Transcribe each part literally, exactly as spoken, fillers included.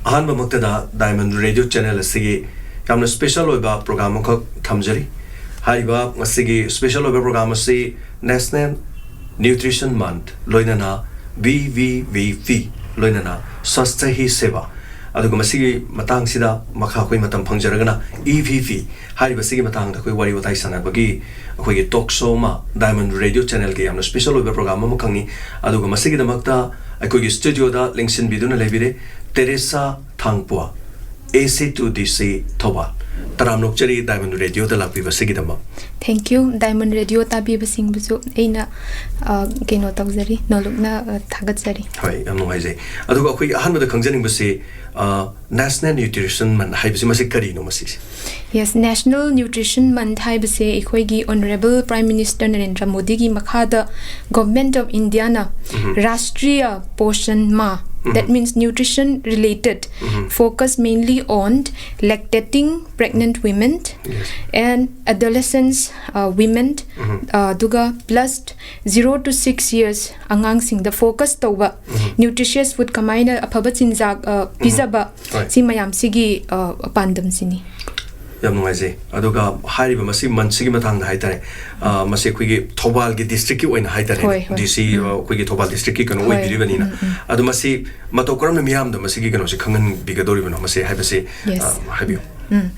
ꯑꯍꯥꯟꯕꯃꯛꯇꯗ Diamond Radio Channel ꯑꯁꯤꯒꯤ ꯌꯥꯝꯅ special ꯑꯣꯏꯕ program ꯑꯃꯈꯛ ꯊꯝꯖꯔꯤ꯫ ꯍꯥꯏꯔꯤꯕ ꯉꯁꯤꯒꯤ special ꯑꯣꯏꯕ program ꯑꯁꯤ National Nutrition Month ꯂꯣꯏꯅꯅ V V V P ꯂꯣꯏꯅꯅ Swasthya Hi Seva, ꯑꯗꯨꯒ ꯃꯁꯤꯒꯤ ꯃꯇꯥꯡꯁꯤꯗ ꯃꯈꯥ ꯑꯩꯈꯣꯏ ꯃꯇꯝ ꯐꯪꯖꯔꯒꯅ E V P ꯍꯥꯏꯔꯤꯕꯁꯤꯒꯤ ꯃꯇꯥꯡꯗ ꯑꯩꯈꯣꯏ ꯋꯥꯔꯤ ꯋꯥꯇꯥꯏ ꯁꯥꯟꯅꯕꯒꯤ ꯑꯩꯈꯣꯏꯒꯤ talk show ꯑꯃ Diamond Radio Channelꯒꯤ ꯌꯥꯝꯅ special ꯑꯣꯏꯕ program ꯑꯃꯈꯛꯅꯤ꯫ ꯑꯗꯨꯒ ꯃꯁꯤꯒꯤꯗꯃꯛꯇ ꯑꯩꯈꯣꯏꯒꯤ studioꯗ ꯂꯦꯡꯁꯤꯟꯕꯤꯗꯨꯅ ꯂꯩꯕꯤꯔꯦ Teresa Thangpwa, A C two D C Thoubal. ꯇꯔꯥꯝꯅ ꯑꯣꯛꯆꯔꯤ Diamond Radioꯗ ꯂꯥꯛꯄꯤꯕꯁꯤꯒꯤꯗꯃꯛ꯫ Thank you꯫ Diamond Radio ꯇꯥꯕꯤꯕꯁꯤꯡꯕꯨꯁꯨ ꯑꯩꯅ, ꯑ, ꯀꯩꯅꯣ ꯇꯧꯖꯔꯤ, ꯅꯣꯂꯨꯛꯅ, ꯑ, ꯊꯥꯒꯠꯆꯔꯤ꯫ ꯍꯣꯏ, ꯌꯥꯝ ꯅꯨꯡꯉꯥꯏꯖꯩ꯫ ꯑꯗꯨꯒ ꯑꯩꯈꯣꯏ ꯑꯍꯥꯟꯕꯗ ꯈꯪꯖꯅꯤꯡꯕꯁꯤ, ꯑ, National Nutrition Month ꯍꯥꯏꯕꯁꯤ ꯃꯁꯤ ꯀꯔꯤꯅꯣ ꯃꯁꯤꯁꯦ? Yes, National Nutrition Month ꯍꯥꯏꯕꯁꯦ ꯑꯩꯈꯣꯏꯒꯤ Honourable Prime Minister ꯅꯔꯦꯟꯗ꯭ꯔ ꯃꯣꯗꯤꯒꯤ ꯃꯈꯥꯗ Government of Indiaꯅ um. Rashtriya Poshan Maah, um. That means nutrition related, um. Focus mainly on lactating pregnant women Yes. and adolescents, uh, women, um. Uh, ꯑꯗꯨꯒ plus zero to six years ꯑꯉꯥꯡꯁꯤꯡꯗ focus ꯇꯧꯕ ꯎꯝ꯫ Nutritious food ꯀꯃꯥꯏꯅ ꯑꯐꯕ ꯆꯤꯟꯖꯥꯛ, uh, ꯎꯝ꯫ ꯄꯤꯖꯕ ꯍꯣꯏ꯫ ꯁꯤ ꯃꯌꯥꯝꯁꯤꯒꯤ, uh, ꯄꯥꯟꯗꯝꯁꯤꯅꯤ꯫ ꯌꯥꯝ ꯅꯨꯡꯉꯥꯏꯖꯩ꯫ ꯑꯗꯨꯒ ꯍꯥꯏꯔꯤꯕ ꯃꯁꯤ monthꯁꯤꯒꯤ ꯃꯇꯥꯡꯗ ꯍꯥꯏꯇꯥꯔꯦ, ꯑ, ꯃꯁꯤ ꯑꯩꯈꯣꯏꯒꯤ ꯊꯧꯕꯥꯜꯒꯤ districtꯀꯤ ꯑꯣꯏꯅ ꯍꯥꯏꯇꯥꯔꯦ, ꯍꯣꯏ, ꯍꯣꯏ꯫ D C, ꯎꯝ꯫ ꯑ, ꯑꯩꯈꯣꯏꯒꯤ ꯊꯧꯕꯥꯜ districtꯀꯤ ꯀꯩꯅꯣ ꯍꯣꯏ꯫ ꯑꯣꯏꯕꯤꯔꯤꯕꯅꯤꯅ꯫ ꯎꯝ, ꯎꯝ꯫ ꯑꯗꯣ ꯃꯁꯤ ꯃꯇꯧ ꯀꯔꯝꯅ ꯃꯤꯌꯥꯝꯗ ꯃꯁꯤꯒꯤ ꯀꯩꯅꯣꯁꯤ ꯈꯪꯍꯟꯕꯤꯒꯗꯧꯔꯤꯕꯅꯣ ꯃꯁꯤ ꯍꯥꯏꯕꯁꯤ, Yes꯫ ꯑ, ꯍꯥꯏꯕꯤꯌꯨ꯫ ꯎꯝ꯫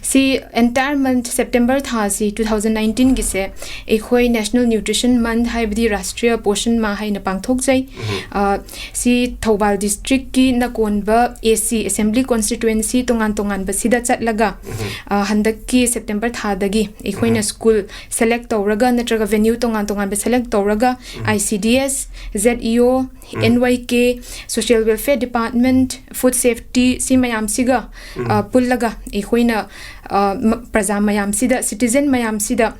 ꯁꯤ entire month September ꯊꯥꯁꯤ two thousand nineteenꯒꯤꯁꯦ ꯑꯩꯈꯣꯏ National Nutrition Month ꯍꯥꯏꯕꯗꯤ Rashtriya Poshan Maah ꯍꯥꯏꯅ ꯄꯥꯡꯊꯣꯛꯆꯩ꯫ ꯎꯝ꯫ ꯑ, ꯁꯤ Thoubal districtꯀꯤ ꯅꯀꯣꯟꯕ A C, Assembly Constituency ꯇꯣꯉꯥꯟ ꯇꯣꯉꯥꯟꯕꯁꯤꯗ ꯆꯠꯂꯒ, ꯎꯝ꯫ ꯑ, ꯍꯟꯗꯛꯀꯤ September ꯊꯥꯗꯒꯤ ꯑꯩꯈꯣꯏꯅ ꯎꯝ꯫ School select ꯇꯧꯔꯒ ꯅꯠꯇ꯭ꯔꯒ venue ꯇꯣꯉꯥꯟ ꯇꯣꯉꯥꯟꯕ select ꯇꯧꯔꯒ ꯎꯝ꯫ I C D S, Z E O, um. N Y K, Social Welfare Department, Food Safety ꯁꯤ ꯃꯌꯥꯝꯁꯤꯒ, ꯎꯝ꯫ ꯑ, ꯄꯨꯜꯂꯒ ꯑꯩꯈꯣꯏꯅ, ꯑ, ꯃ-, ꯄ꯭ꯔꯖꯥ ꯃꯌꯥꯝꯁꯤꯗ, citizen ꯃꯌꯥꯝꯁꯤꯗ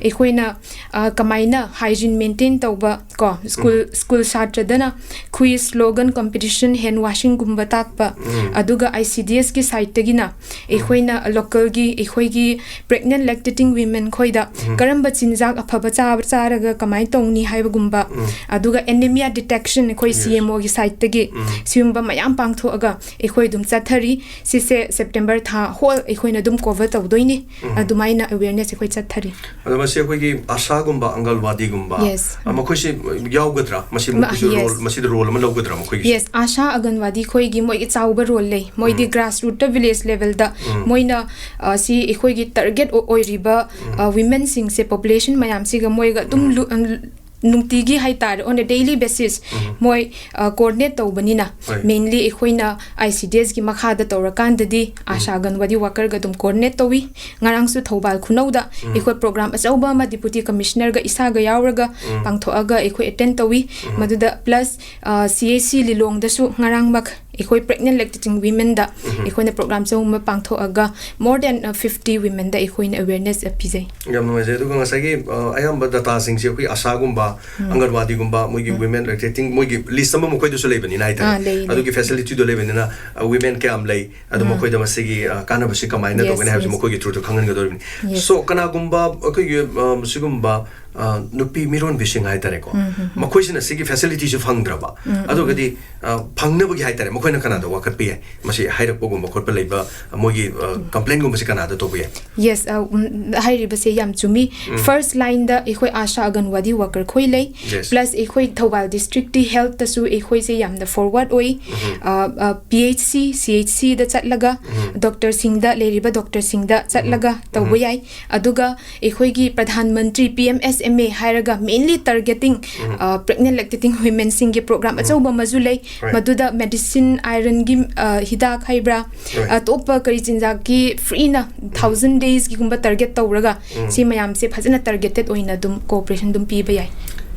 ꯑꯩꯈꯣꯏꯅ, ꯑ, ꯀꯃꯥꯏꯅ hygiene maintain ꯇꯧꯕ ꯀꯣ, school school ꯁꯥꯇ꯭ꯔꯗꯅ quiz, slogan competition, hand washingꯒꯨꯝꯕ ꯇꯥꯛꯄ, ꯑꯗꯨꯒ ICDSꯀꯤ sideꯇꯒꯤꯅ ꯑꯩꯈꯣꯏꯅ localꯒꯤ, ꯑꯩꯈꯣꯏꯒꯤ pregnant lactating women ꯈꯣꯏꯗ ꯀꯔꯝꯕ ꯆꯤꯟꯖꯥꯛ ꯑꯐꯕ ꯆꯥꯕ, ꯆꯥꯔꯒ ꯀꯃꯥꯏꯅ ꯇꯧꯅꯤ ꯍꯥꯏꯕꯒꯨꯝꯕ, ꯑꯗꯨꯒ anemia detection ꯑꯩꯈꯣꯏ CMOꯒꯤ sideꯇꯒꯤ ꯁꯤꯒꯨꯝꯕ ꯃꯌꯥꯝ ꯄꯥꯡꯊꯣꯛꯑꯒ ꯑꯩꯈꯣꯏ ꯑꯗꯨꯝ ꯆꯠꯊꯔꯤ꯫ ꯁꯤꯁꯦ September ꯊꯥ whole ꯑꯩꯈꯣꯏꯅ ꯑꯗꯨꯝ cover ꯇꯧꯗꯣꯏꯅꯤ꯫ ꯑꯗꯨꯃꯥꯏꯅ awareness ꯑꯩꯈꯣꯏ ꯆꯠꯊꯔꯤ꯫ ꯑꯗꯣ ꯃꯁꯤ ꯑꯩꯈꯣꯏꯒꯤ ꯑꯥꯁꯥꯒꯨꯝꯕ, ꯑꯪꯒꯜꯋꯥꯗꯤꯒꯨꯝꯕ, Yes. ꯑ, ꯃꯈꯣꯏꯁꯤ ꯌꯥꯎꯒꯗ꯭ꯔꯥ? ꯃꯁꯤ ꯃ-, ꯃꯈꯣꯏꯁꯨ role, yes. ꯃꯁꯤꯗ role ꯑꯃ ꯂꯧꯒꯗ꯭ꯔꯥ ꯃꯈꯣꯏꯒꯤꯁꯨ? Yes, ꯑꯥꯁꯥ, ꯑꯪꯒꯟꯋꯥꯗꯤ ꯈꯣꯏꯒꯤ ꯃꯣꯏꯒꯤ ꯆꯥꯎꯕ role ꯂꯩ꯫ ꯃꯣꯏꯗꯤ grassrootꯇ, village levelꯗ ꯃꯣꯏꯅ, ꯑ, ꯁꯤ ꯑꯩꯈꯣꯏꯒꯤ target ꯑꯣ-, ꯑꯣꯏꯔꯤꯕ, ꯑ, womenꯁꯤꯡꯁꯦ, population ꯃꯌꯥꯝꯁꯤꯒ ꯃꯣꯏꯒ ꯑꯗꯨꯝ ꯂꯨ-, ꯑꯝ, ꯅꯨꯡꯇꯤꯒꯤ ꯍꯥꯏꯇꯥꯔꯦ, on a daily basis ꯃꯣꯏ, ꯑ, coordinate ꯇꯧꯕꯅꯤꯅ, ꯍꯣꯏ. Mainly ꯑꯩꯈꯣꯏꯅ ICDSꯀꯤ ꯃꯈꯥꯗ ꯇꯧꯔꯀꯥꯟꯗꯗꯤ ꯑꯥꯁꯥ, ꯑꯪꯒꯟꯋꯥꯗꯤ workerꯒ ꯑꯗꯨꯝ coordinate ꯇꯧꯏ꯫ ꯉꯔꯥꯡꯁꯨ ꯊꯧꯕꯥꯜ ꯈꯨꯅꯧꯗ ꯑꯩꯈꯣꯏ program ꯑꯆꯧꯕ ꯑꯃ Deputy Commissionerꯒ ꯏꯁꯥꯒ ꯌꯥꯎꯔꯒ ꯄꯥꯡꯊꯣꯛꯑꯒ ꯑꯩꯈꯣꯏ attend ꯇꯧꯏ꯫ ꯃꯗꯨꯗ plus, ꯑ, CHC ꯂꯤꯂꯣꯡꯗꯁꯨ ꯉꯔꯥꯡꯃꯛ ꯑꯩꯈꯣꯏ pregnant lactating womenꯗ ꯑꯩꯈꯣꯏꯅ program ꯑꯆꯧꯕ ꯑꯃ ꯄꯥꯡꯊꯣꯛꯑꯒ more than, ꯑ, fifty womenꯗ ꯑꯩꯈꯣꯏꯅ awareness ꯄꯤꯖꯩ꯫ ꯌꯥꯝ ꯅꯨꯡꯉꯥꯏꯖꯩ꯫ ꯑꯗꯨꯒ ꯉꯁꯥꯏꯒꯤ, ꯑ, ꯑꯌꯥꯝꯕ dataꯁꯤꯡꯁꯦ ꯑꯩꯈꯣꯏ ꯑꯥꯁꯥꯒꯨꯝꯕ, ꯑꯪꯒꯟꯋꯥꯗꯤꯒꯨꯝꯕ, ꯃꯣꯏꯒꯤ women lactating, ꯃꯣꯏꯒꯤ list ꯑꯃ ꯃꯈꯣꯏꯗꯁꯨ ꯂꯩꯕꯅꯤꯅ ꯍꯥꯏꯇꯥꯔꯦ꯫ ꯑꯥ, ꯂꯩ, ꯂꯩ꯫ ꯑꯗꯨꯒꯤ facilityꯗꯣ ꯂꯩꯕꯅꯤꯅ, ꯑ, women ꯀꯌꯥꯝ ꯂꯩ, ꯑꯗꯣ ꯃꯈꯣꯏꯗ ꯃꯁꯤꯒꯤ, ꯑ, ꯀꯥꯟꯅꯕꯁꯤ ꯀꯃꯥꯏꯅ Yes, ꯇꯧꯒꯅꯤ ꯍꯥꯏꯕꯁꯤ yes. ꯃꯈꯣꯏꯒꯤ throughꯗ ꯈꯪꯍꯟꯒꯗꯧꯔꯤꯕꯅꯤ꯫ Yes. So, ꯀꯅꯥꯒꯨꯝꯕ ꯑꯩꯈꯣꯏꯒꯤ, ꯑ, ꯁꯤꯒꯨꯝꯕ, ꯑ, ꯅꯨꯄꯤ ꯃꯤꯔꯣꯟꯕꯤꯁꯤꯡ ꯍꯥꯏꯇꯥꯔꯦꯀꯣ, ꯃꯈꯣꯏꯁꯤꯅ ꯁꯤꯒꯤ facilityꯁꯤ ꯐꯪꯗ꯭ꯔꯕ, ꯑꯗꯨꯒꯗꯤ, ꯑ, ꯐꯪꯅꯕꯒꯤ ꯍꯥꯏꯇꯥꯔꯦ, ꯃꯈꯣꯏꯅ ꯀꯅꯥꯗ ꯋꯥꯀꯠꯄ ꯌꯥꯏ? ꯃꯁꯤ ꯍꯥꯏꯔꯛꯄꯒꯨꯝꯕ ꯈꯣꯠꯄ ꯂꯩꯕ, ꯃꯣꯏꯒꯤ, ꯑ, complaintꯒꯨꯝꯕꯁꯤ ꯀꯅꯥꯗ ꯇꯧꯕ ꯌꯥꯏ? Yes, ꯑ, ꯎꯝ, ꯍꯥꯏꯔꯤꯕꯁꯦ ꯌꯥꯝ ꯆꯨꯝꯃꯤ꯫ First lineꯗ ꯑꯩꯈꯣꯏ ꯑꯥꯁꯥ, ꯑꯪꯒꯟꯋꯥꯗꯤ worker ꯈꯣꯏ ꯂꯩ꯫ Yes. Plus ꯑꯩꯈꯣꯏ ꯊꯧꯕꯥꯜ districtꯇꯤ healthꯇꯁꯨ ꯑꯩꯈꯣꯏꯁꯦ ꯌꯥꯝꯅ forward ꯑꯣꯏ꯫ ꯑ, ꯑ, PHC, CHCꯗ ꯆꯠꯂꯒ doctorꯁꯤꯡꯗ, ꯂꯩꯔꯤꯕ doctorꯁꯤꯡꯗ ꯆꯠꯂꯒ ꯇꯧꯕ ꯌꯥꯏ꯫ ꯑꯗꯨꯒ ꯑꯩꯈꯣꯏꯒꯤ ꯄ꯭ꯔꯙꯥꯟ ꯃꯟꯇ꯭ꯔꯤ, PMSMA ꯍꯥꯏꯔꯒ mainly targeting, ꯑ, pregnant lactating womenꯁꯤꯡꯒꯤ program ꯑꯆꯧꯕ ꯑꯃꯁꯨ ꯂꯩ꯫ Right. ꯃꯗꯨꯗ medicine, ironꯒꯤ, ꯑ, ꯍꯤꯗꯥꯛ ꯍꯥꯏꯕ꯭ꯔꯥ, Right. ꯑꯇꯣꯞꯄ ꯀꯔꯤ ꯆꯤꯟꯖꯥꯛꯀꯤ freeꯅ thousand daysꯀꯤꯒꯨꯝꯕ target ꯇꯧꯔꯒ ꯁꯤ ꯃꯌꯥꯝꯁꯦ ꯐꯖꯅ targeted ꯑꯣꯏꯅ ꯑꯗꯨꯝ cooperation ꯑꯗꯨꯝ ꯄꯤꯕ ꯌꯥꯏ꯫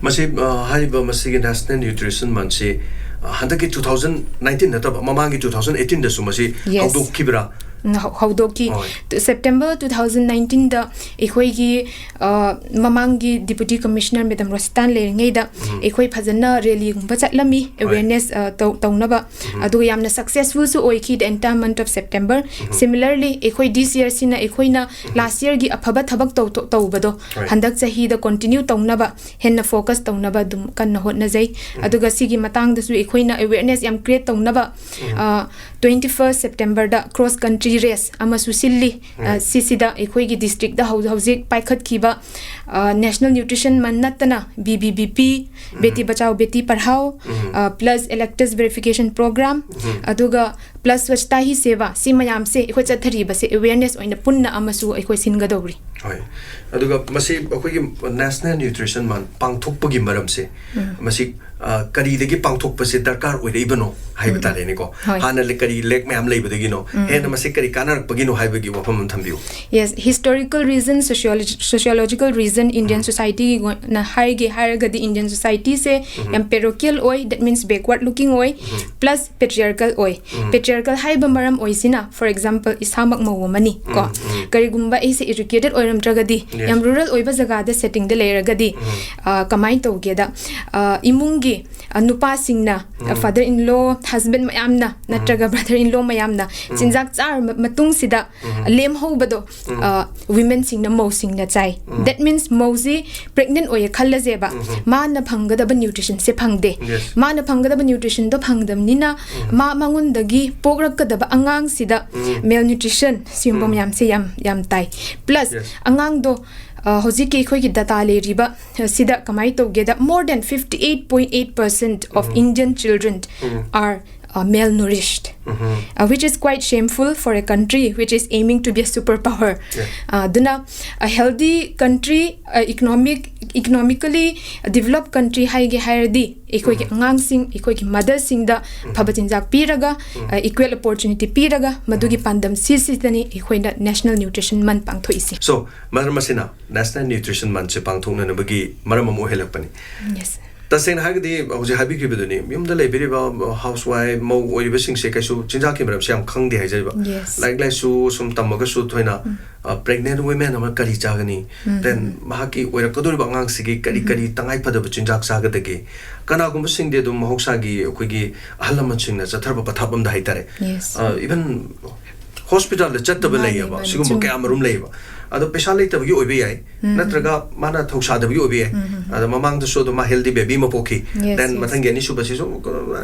ꯃꯁꯤ, ꯑ, ꯍꯥꯏꯔꯤꯕ ꯃꯁꯤꯒꯤ National Nutrition Monthꯁꯤ, ꯑ, ꯍꯟꯗꯛꯀꯤ two thousand nineteen ꯅꯠꯇꯕ ꯃꯃꯥꯡꯒꯤ two thousand eighteenꯗꯁꯨ ꯃꯁꯤ Yes. ꯍꯧꯗꯣꯛꯈꯤꯕ꯭ꯔꯥ? ꯍꯧ- ꯍꯧꯗꯣꯛꯈꯤ꯫ ꯍꯣꯏ꯫ ꯇꯨ- September two thousand nineteenꯗ ꯑꯩꯈꯣꯏꯒꯤ, ꯑ, ꯃꯃꯥꯡꯒꯤ Deputy Commissioner Madam Rositana ꯂꯩꯔꯤꯉꯩꯗ ꯑꯩꯈꯣꯏ ꯐꯖꯅ rallyꯒꯨꯝꯕ ꯆꯠꯂꯝꯃꯤ, ꯍꯣꯏ꯫ Awareness, ꯑ, ꯇꯧ- ꯇꯧꯅꯕ꯫ ꯑꯗꯨꯒ ꯌꯥꯝꯅ successfulꯁꯨ ꯑꯣꯏꯈꯤ the entire month of September꯫ Similarly, ꯑꯩꯈꯣꯏ this yearꯁꯤꯅ ꯑꯩꯈꯣꯏꯅ last yearꯒꯤ ꯑꯐꯕ ꯊꯕꯛ ꯇꯧ- ꯇꯧ- ꯇꯧꯕꯗꯣ ꯍꯣꯏ꯫ ꯍꯟꯗꯛ ꯆꯍꯤꯗ continue ꯇꯧꯅꯕ, ꯍꯦꯟꯅ focus ꯇꯧꯅꯕ ꯑꯗꯨꯝ ꯀꯟꯅ ꯍꯣꯠꯅꯖꯩ꯫ ꯑꯗꯨꯒ ꯁꯤꯒꯤ ꯃꯇꯥꯡꯗꯁꯨ ꯑꯩꯈꯣꯏꯅ awareness ꯌꯥꯝ create ꯇꯧꯅꯕ, ꯑ, twenty first Septemberꯗ cross country race ꯑꯃꯁꯨ ꯁꯤꯜꯂꯤ꯫ ꯑ, ꯁꯤꯁꯤꯗ ꯑꯩꯈꯣꯏꯒꯤ districtꯇ ꯍꯧ- ꯍꯧꯖꯤꯛ ꯄꯥꯏꯈꯠꯈꯤꯕ, ꯑ, National Nutrition Month ꯅꯠꯇꯅ B B B P, Beti Bachao Beti Padhao, ꯑ, plus Electors Verification Program, ꯑꯗꯨꯒ plus Swachhata Hi Seva, ꯁꯤ ꯃꯌꯥꯝꯁꯦ ꯑꯩꯈꯣꯏ ꯆꯠꯊꯔꯤꯕꯁꯦ awareness ꯑꯣꯏꯅ ꯄꯨꯟꯅ ꯑꯃꯁꯨ ꯑꯩꯈꯣꯏ ꯁꯤꯟꯒꯗꯧꯔꯤ꯫ ꯍꯣꯏ꯫ ꯑꯗꯨꯒ ꯃꯁꯤ ꯑꯩꯈꯣꯏꯒꯤ National Nutrition Month ꯄꯥꯡꯊꯣꯛꯄꯒꯤ ꯃꯔꯝꯁꯦ, ꯃꯁꯤ, ꯑ, ꯀꯔꯤꯗꯒꯤ ꯄꯥꯡꯊꯣꯛꯄꯁꯦ ꯗꯔꯀꯥꯔ ꯑꯣꯏꯔꯛꯏꯕꯅꯣ ꯍꯥꯏꯕ ꯇꯥꯔꯦꯅꯦꯀꯣ꯫ ꯍꯣꯏ꯫ ꯍꯥꯟꯅ ꯂ- ꯀꯔꯤ lack ꯃꯌꯥꯝ ꯂꯩꯕꯗꯒꯤꯅꯣ? ꯍꯦꯟꯅ ꯃꯁꯤ ꯀꯔꯤ ꯀꯥꯟꯅꯔꯛꯄꯒꯤꯅꯣ ꯍꯥꯏꯕꯒꯤ ꯋꯥꯐꯝ ꯑꯃ ꯊꯝꯕꯤꯌꯨ꯫ Yes, historical reason, sociology- sociological reason, Indian societyꯒꯤ ꯑꯣꯏꯅ ꯍꯥꯏꯒꯦ ꯍꯥꯏꯔꯒꯗꯤ Indian societyꯁꯦ ꯌꯥꯝ parochial ꯑꯣꯏ, that means backward looking ꯑꯣꯏ, plus patriarchal ꯑꯣꯏ꯫ Patriarchal ꯍꯥꯏꯕ ꯃꯔꯝ ꯑꯣꯏꯁꯤꯅ, for example, ꯏꯁꯥꯃꯛ ꯃꯧ ꯑꯃꯅꯤ ꯀꯣ, ꯀꯔꯤꯒꯨꯝꯕ ꯑꯩꯁꯦ educated ꯑꯣꯏꯔꯝꯗ꯭ꯔꯒꯗꯤ, Yes. ꯌꯥꯝ rural ꯑꯣꯏꯕ ꯖꯒꯥꯗ settingꯗ ꯂꯩꯔꯒꯗꯤ, ꯑ, ꯀꯃꯥꯏꯅ ꯇꯧꯒꯦꯗ, ꯑ, ꯏꯃꯨꯡꯒꯤ, ꯑ, ꯅꯨꯄꯥꯁꯤꯡꯅ, ꯑ, father in law, husband ꯃꯌꯥꯝꯅ ꯅꯠꯇ꯭ꯔꯒ brother in law ꯃꯌꯥꯝꯅ ꯆꯤꯟꯖꯥꯛ ꯆꯥꯔ ꯃ- ꯃꯇꯨꯡꯁꯤꯗ ꯂꯦꯝꯍꯧꯕꯗꯣ, ꯑ, womenꯁꯤꯡꯅ, ꯃꯧꯁꯤꯡꯅ ꯆꯥꯏ꯫ That means ꯃꯧꯁꯤ pregnant ꯑꯣꯏꯌꯦ ꯈꯜꯂꯁꯦꯕ, ꯃꯥꯅ ꯐꯪꯒꯗꯕ nutritionꯁꯦ ꯐꯪꯗꯦ꯫ Yes. ꯃꯥꯅ ꯐꯪꯒꯗꯕ nutritionꯗꯣ ꯐꯪꯗꯕꯅꯤꯅ ꯃꯥ ꯃꯉꯣꯟꯗꯒꯤ ꯄꯣꯛꯂꯛꯀꯗꯕ ꯑꯉꯥꯡꯁꯤꯗ malnutrition ꯁꯤꯒꯨꯝꯕ ꯃꯌꯥꯝꯁꯦ ꯌꯥꯝ ꯌꯥꯝ ꯇꯥꯏ꯫ Plus Yes. ꯑꯉꯥꯡꯗꯣ, ꯑ, ꯍꯧꯖꯤꯛꯀꯤ ꯑꯩꯈꯣꯏꯒꯤ data ꯂꯩꯔꯤꯕ, ꯑ, ꯁꯤꯗ ꯀꯃꯥꯏꯅ ꯇꯧꯒꯦꯗ, more than fifty eight point eight percent of Indian children are, uh, malnourished, uh, which is quite shameful for a country which is aiming to be a superpower꯫ Yeah. ꯑ, ꯑꯗꯨꯅ a healthy country, ꯑ, economic economically developed country ꯍꯥꯏꯒꯦ ꯍꯥꯏꯔꯗꯤ ꯑꯩꯈꯣꯏꯒꯤ ꯑꯉꯥꯡꯁꯤꯡ, ꯑꯩꯈꯣꯏꯒꯤ motherꯁꯤꯡꯗ ꯑꯐꯕ ꯆꯤꯟꯖꯥꯛ ꯄꯤꯔꯒ, ꯑ, equal opportunity ꯄꯤꯔꯒ, ꯃꯗꯨꯒꯤ ꯄꯥꯟꯗꯝ ꯁꯤꯁꯤꯗꯅꯤ ꯑꯩꯈꯣꯏꯅ National Nutrition Month ꯄꯥꯡꯊꯣꯛꯏꯁꯤ꯫ So, ꯃꯔꯝ ꯑꯁꯤꯅ National Nutrition Monthꯁꯦ ꯄꯥꯡꯊꯣꯛꯅꯅꯕꯒꯤ ꯃꯔꯝ ꯑꯃ ꯑꯣꯏꯍꯜꯂꯛꯄꯅꯤ꯫ Yes. ꯇꯁꯦꯡꯅ ꯍꯥꯏꯔꯒꯗꯤ ꯍꯧꯖꯤꯛ ꯍꯥꯏꯕꯤꯈꯤꯕꯗꯨꯅꯤ, ꯌꯨꯝꯗ ꯂꯩꯕꯤꯔꯤꯕ ꯍꯥꯎꯁ ꯋꯥꯏꯐ ꯃꯧ ꯑꯣꯏꯔꯤꯕꯁꯤꯡꯁꯦ ꯀꯩꯁꯨ ꯆꯤꯟꯖꯥꯛꯀꯤ ꯃꯔꯝꯁꯦ ꯌꯥꯝ ꯈꯪꯗꯦ ꯍꯥꯏꯖꯔꯤꯕ꯫ Yes. ꯂꯥꯏꯔꯤꯛ ꯂꯥꯏꯁꯨ ꯁꯨꯝ ꯇꯝꯃꯒꯁꯨ ꯊꯣꯏꯅ, ꯄ꯭ꯔꯦꯒꯅꯦꯟ ꯋꯨꯃꯦꯟ ꯑꯃ ꯀꯔꯤ ꯆꯥꯒꯅꯤ, ꯗꯦꯟ ꯃꯍꯥꯛꯀꯤ ꯑꯣꯏꯔꯛꯀꯗꯧꯔꯤꯕ ꯑꯉꯥꯡꯁꯤꯒꯤ ꯀꯔꯤ ꯀꯔꯤ ꯇꯉꯥꯏ ꯐꯗꯕ ꯆꯤꯟꯖꯥꯛ ꯆꯥꯒꯗꯒꯦ, ꯀꯅꯥꯒꯨꯝꯕꯁꯤꯡꯗꯤ ꯑꯗꯨꯝ ꯃꯍꯧꯁꯥꯒꯤ ꯑꯩꯈꯣꯏꯒꯤ ꯑꯍꯜ ꯂꯃꯟꯁꯤꯡꯅ ꯆꯠꯊꯔꯕ ꯄꯊꯥꯞ ꯑꯝꯗ ꯍꯥꯏꯇꯥꯔꯦ, Yes. ꯏꯚꯟ ꯍꯣꯁꯄꯤꯇꯥꯜꯗ ꯆꯠꯇꯕ ꯃꯥꯅꯦ, ꯂꯩꯌꯦꯕ꯫ ꯃꯥꯅꯦ, ꯁꯤꯒꯨꯝꯕ ꯆꯨꯝꯃꯦ꯫ ꯀꯌꯥ ꯃꯔꯨꯝ ꯂꯩꯌꯦꯕ꯫ ꯑꯗꯣ ꯄꯩꯁꯥ ꯂꯩꯇꯕꯒꯤ ꯑꯣꯏꯕ ꯌꯥꯏ, ꯅꯠꯇ꯭ꯔꯒ ꯃꯥꯅ ꯊꯧꯁꯥꯗꯕꯒꯤ ꯑꯣꯏꯕ ꯌꯥꯏ꯫ ꯑꯗ ꯃꯃꯥꯡꯗꯁꯨ ꯑꯗꯨꯝ ꯃꯥ ꯍꯦꯜꯗꯤ ꯕꯦꯕꯤ ꯑꯃ ꯄꯣꯛꯈꯤ, Yes, ꯗꯦꯟ yes. ꯃꯊꯪꯒꯤ ꯑꯅꯤꯁꯨꯕꯁꯤꯁꯨ